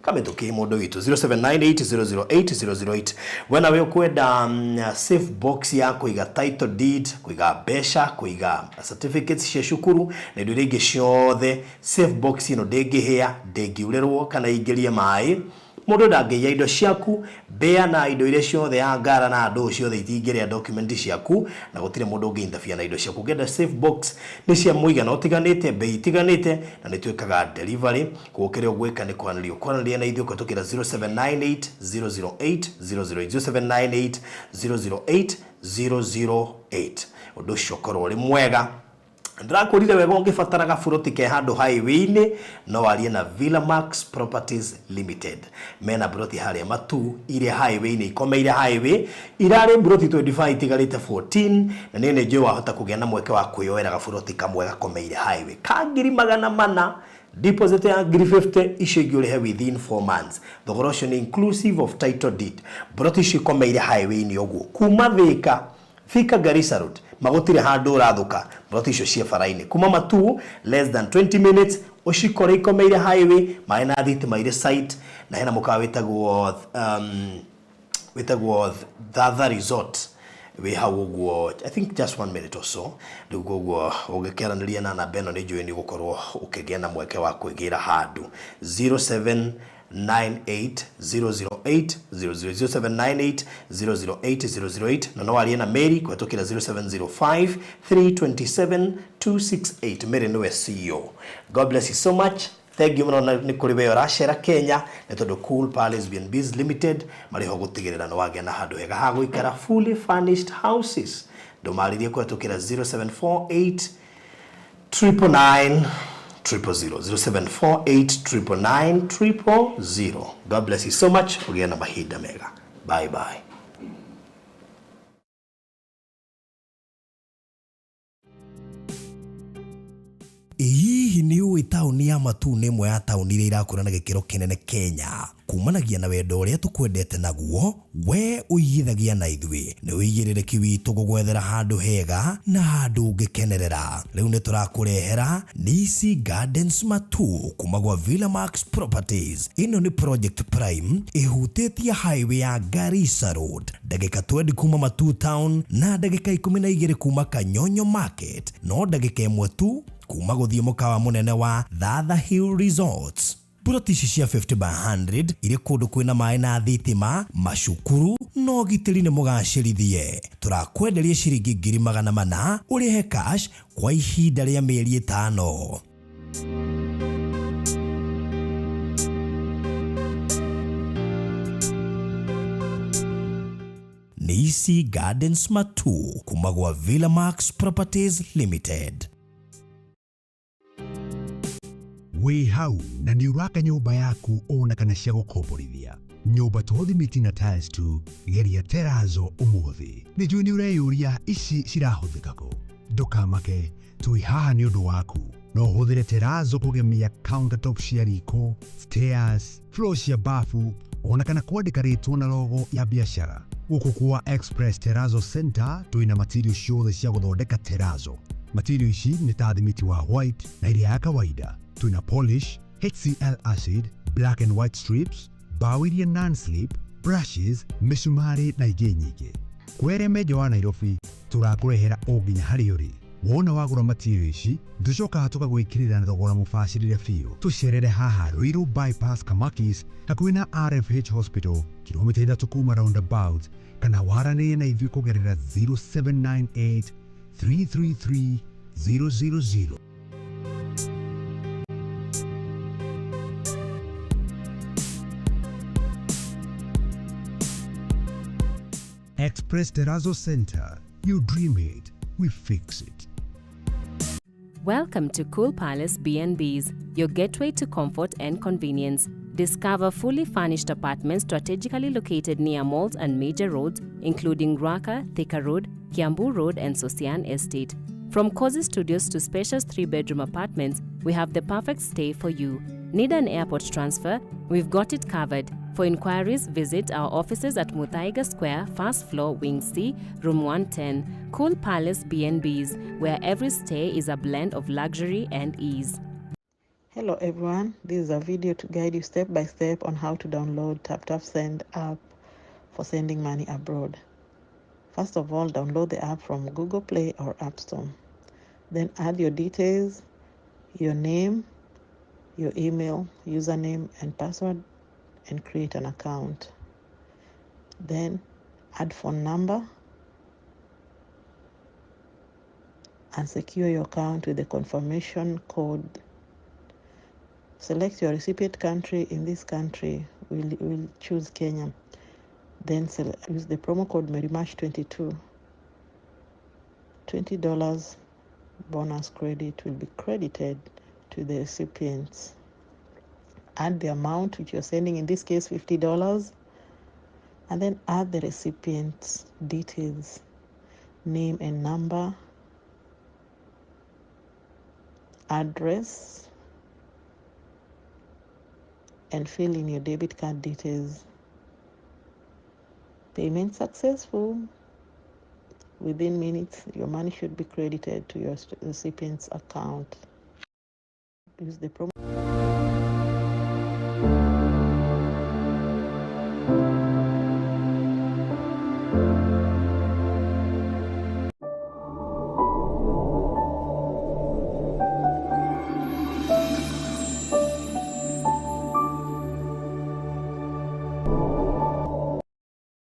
Kamĩtũkĩ mũndũ witũ 0798 008 008. We nawe ũkwenda safe box ya kũiga title deed, kũiga mbeca, kũiga certificates cia cukuru na indo iria ingĩ ciothe, safe box ĩno ndĩngĩhĩa, ndĩngiurĩrwo kana ingĩrie maĩ. Mũndũ ndangĩiya indo ciaku, mbĩa na indo iria ciothe ya ngara na andũ ciothe itingĩrĩa document ciaku, na gũtirĩ mũndũ ũngĩinterfere na indo ciaku. Ũngĩenda safe box nĩ cia mũigana ũtiganĩte, bei itiganĩte, na nĩ twĩkaga delivery. Koguo kĩrĩa ũgwĩka nĩ kwaranĩria ũkwaranĩria na ithuĩ kũhetũkĩra 0798 008 008, 0798 008 008. Ũndũ ũcio ũkorwo ũrĩ mwega. Ndĩrakwĩrire wega, ũngĩbatara gaburoti ke handũ highway-inĩ no warie na Villa Max Properties Limited. Mena buroti harĩa Matu iria highway-inĩ, ikomeire highway, irarĩ buroti 25 itigarĩte 14, na niĩ nĩ njũĩ wahota kũgĩa na mweke wa kwĩyoera gaburoti kamwe gakomeire highway ka 400,000, deposit ya 50,000, icio ingĩ ũrĩhe within 4 months. Thogora ũcio nĩ inclusive of title deed. Buroti icio ikomeire highway-inĩ ũguo kuma Thika, Thika Garissa Road, magũtirĩ handũ ũrathũka. Buroti icio ciĩ bara-inĩ kuma Matu, less than 20 minutes ũcikore ikomeire highway, maĩ na thitima irĩ site, na hena mũkawa wĩtagwo Thatha Resort wĩ hau ũguo, I think just 1 minute or so. Rĩu koguo ũngĩkĩaranĩria na namba ĩno nĩ njũĩ nĩ ũgũkorwo ũkĩgĩa na mweke wa kwĩgĩra handũ. 0798 008 000, 0798 008 008, na no warie na Mary kũhetũkĩra 0705 327 268. Mary nĩwe CEO. God bless you so much. Thank you mũno nĩ kũrĩ we ũracera Kenya, nĩ tondũ Cool Palace B&Bs Limited marĩ ho gũtigĩrĩra nĩ wagĩa na handũ hega ha gũikara, fully furnished houses. Ndũmarĩrie kũhetũkĩra 0748 999 000, 0748 999 000. God bless you so much. Ũgĩe na mahinda mega. Bye bye. Hihi nĩ ũĩ taũni ya Matuu nĩ ĩmwe ya taũni iria irakũra na gĩkĩro kĩnene Kenya? Kumanagia na wendo ũrĩa tũkwendete naguo, we ũigithagia na ithuĩ. Nĩ ũigĩrĩrĩki witũ gũgwethera handũ hega na handũ ũngĩkenerera. Rĩu nĩ tũrakũrehera Nisi Gardens Matuu kuma gwa Villa Max Properties. Ĩno nĩ project prime ĩhutĩtie highway ya Garissa Road, ndagĩka 20 kuma Matuu town na ndagĩka 12 kuma Kanyonyo Market, no ndagĩka 1 tu kuma gũthiĩ mũkawa mũnene wa Thatha Hill Resorts. Buroti ici cia 50 by 100 irĩ kũndũ kwĩna maĩ na thitima, macukuru na ũgitĩri nĩ mũgacĩrithie. Tũrakwenderia ciringi 400,000 ũrĩhe cash kwa ihinda rĩa mĩeri 5. Daisy Gardens Matu kuma gwa Villa Max Properties Limited. Wĩ hau na nĩ ũraka nyũmba yaku ona kana cia gũkomborithia, nyũmba to thimiti na tiles tu, geria terazo ũmũthĩ. Nĩ njũĩ nĩ ũreyũria ici cirahũthĩka kũ. Ndũkamake, twĩ haha nĩ ũndũ waku. No ũhũthĩre terazo kũgemia countertop cia riko, stairs, floor cia bafu ona kana kwandĩka rĩtwa na logo ya biacara. Gũkũ kwa Express Terrazzo Center twĩna material ciothe cia gũthondeka terazo. Material ici nĩ ta thimiti wa white na iria ya kawaida. Twĩna polish, HCl acid, black and white strips, bao iria non-slip, brushes, mĩcumarĩ na ingĩ nyingĩ. Kwere menjo wa Nairobi tũrakũrehera o nginya harĩa ũrĩ. Wona wagũra material ici tũcokaga tũkagwĩkĩrĩra na thogora mũbacĩrĩre biũ. Tũcerere haha Ruiru Bypass Kamakis hakuhĩ na RFH Hospital, kilomita 3 kuma roundabout, kana waranĩrie na ithuĩ kũgerera 0798 333 000. Express Terrazzo Center. You dream it, we fix it. Welcome to Cool Palace B&Bs, your gateway to comfort and convenience. Discover fully furnished apartments strategically located near malls and major roads, including Ruaka, Thika Road, Kiambu Road, and Sosian Estate. From cozy studios to spacious 3-bedroom apartments, we have the perfect stay for you. Need an airport transfer? We've got it covered. For inquiries, visit our offices at Muthaiga Square, first floor, Wing C, Room 110. Cool Palace B&Bs, where every stay is a blend of luxury and ease. Hello everyone, this is a video to guide you step by step on how to download TapTap Send app for sending money abroad. First of all, download the app from Google Play or App Store. Then add your details, your name, your email, username and password, and create an account. Then add phone number and secure your account with the confirmation code. Select your recipient country. In this country, we'll choose Kenya. Then use the promo code MERRYMARCH22. $20 bonus credit will be credited to the recipients. Add the amount which you're sending, in this case $50, and then add the recipient's details, name and number, address, and fill in your debit card details. Payment successful. Within minutes, your money should be credited to your recipient's account. Use the promo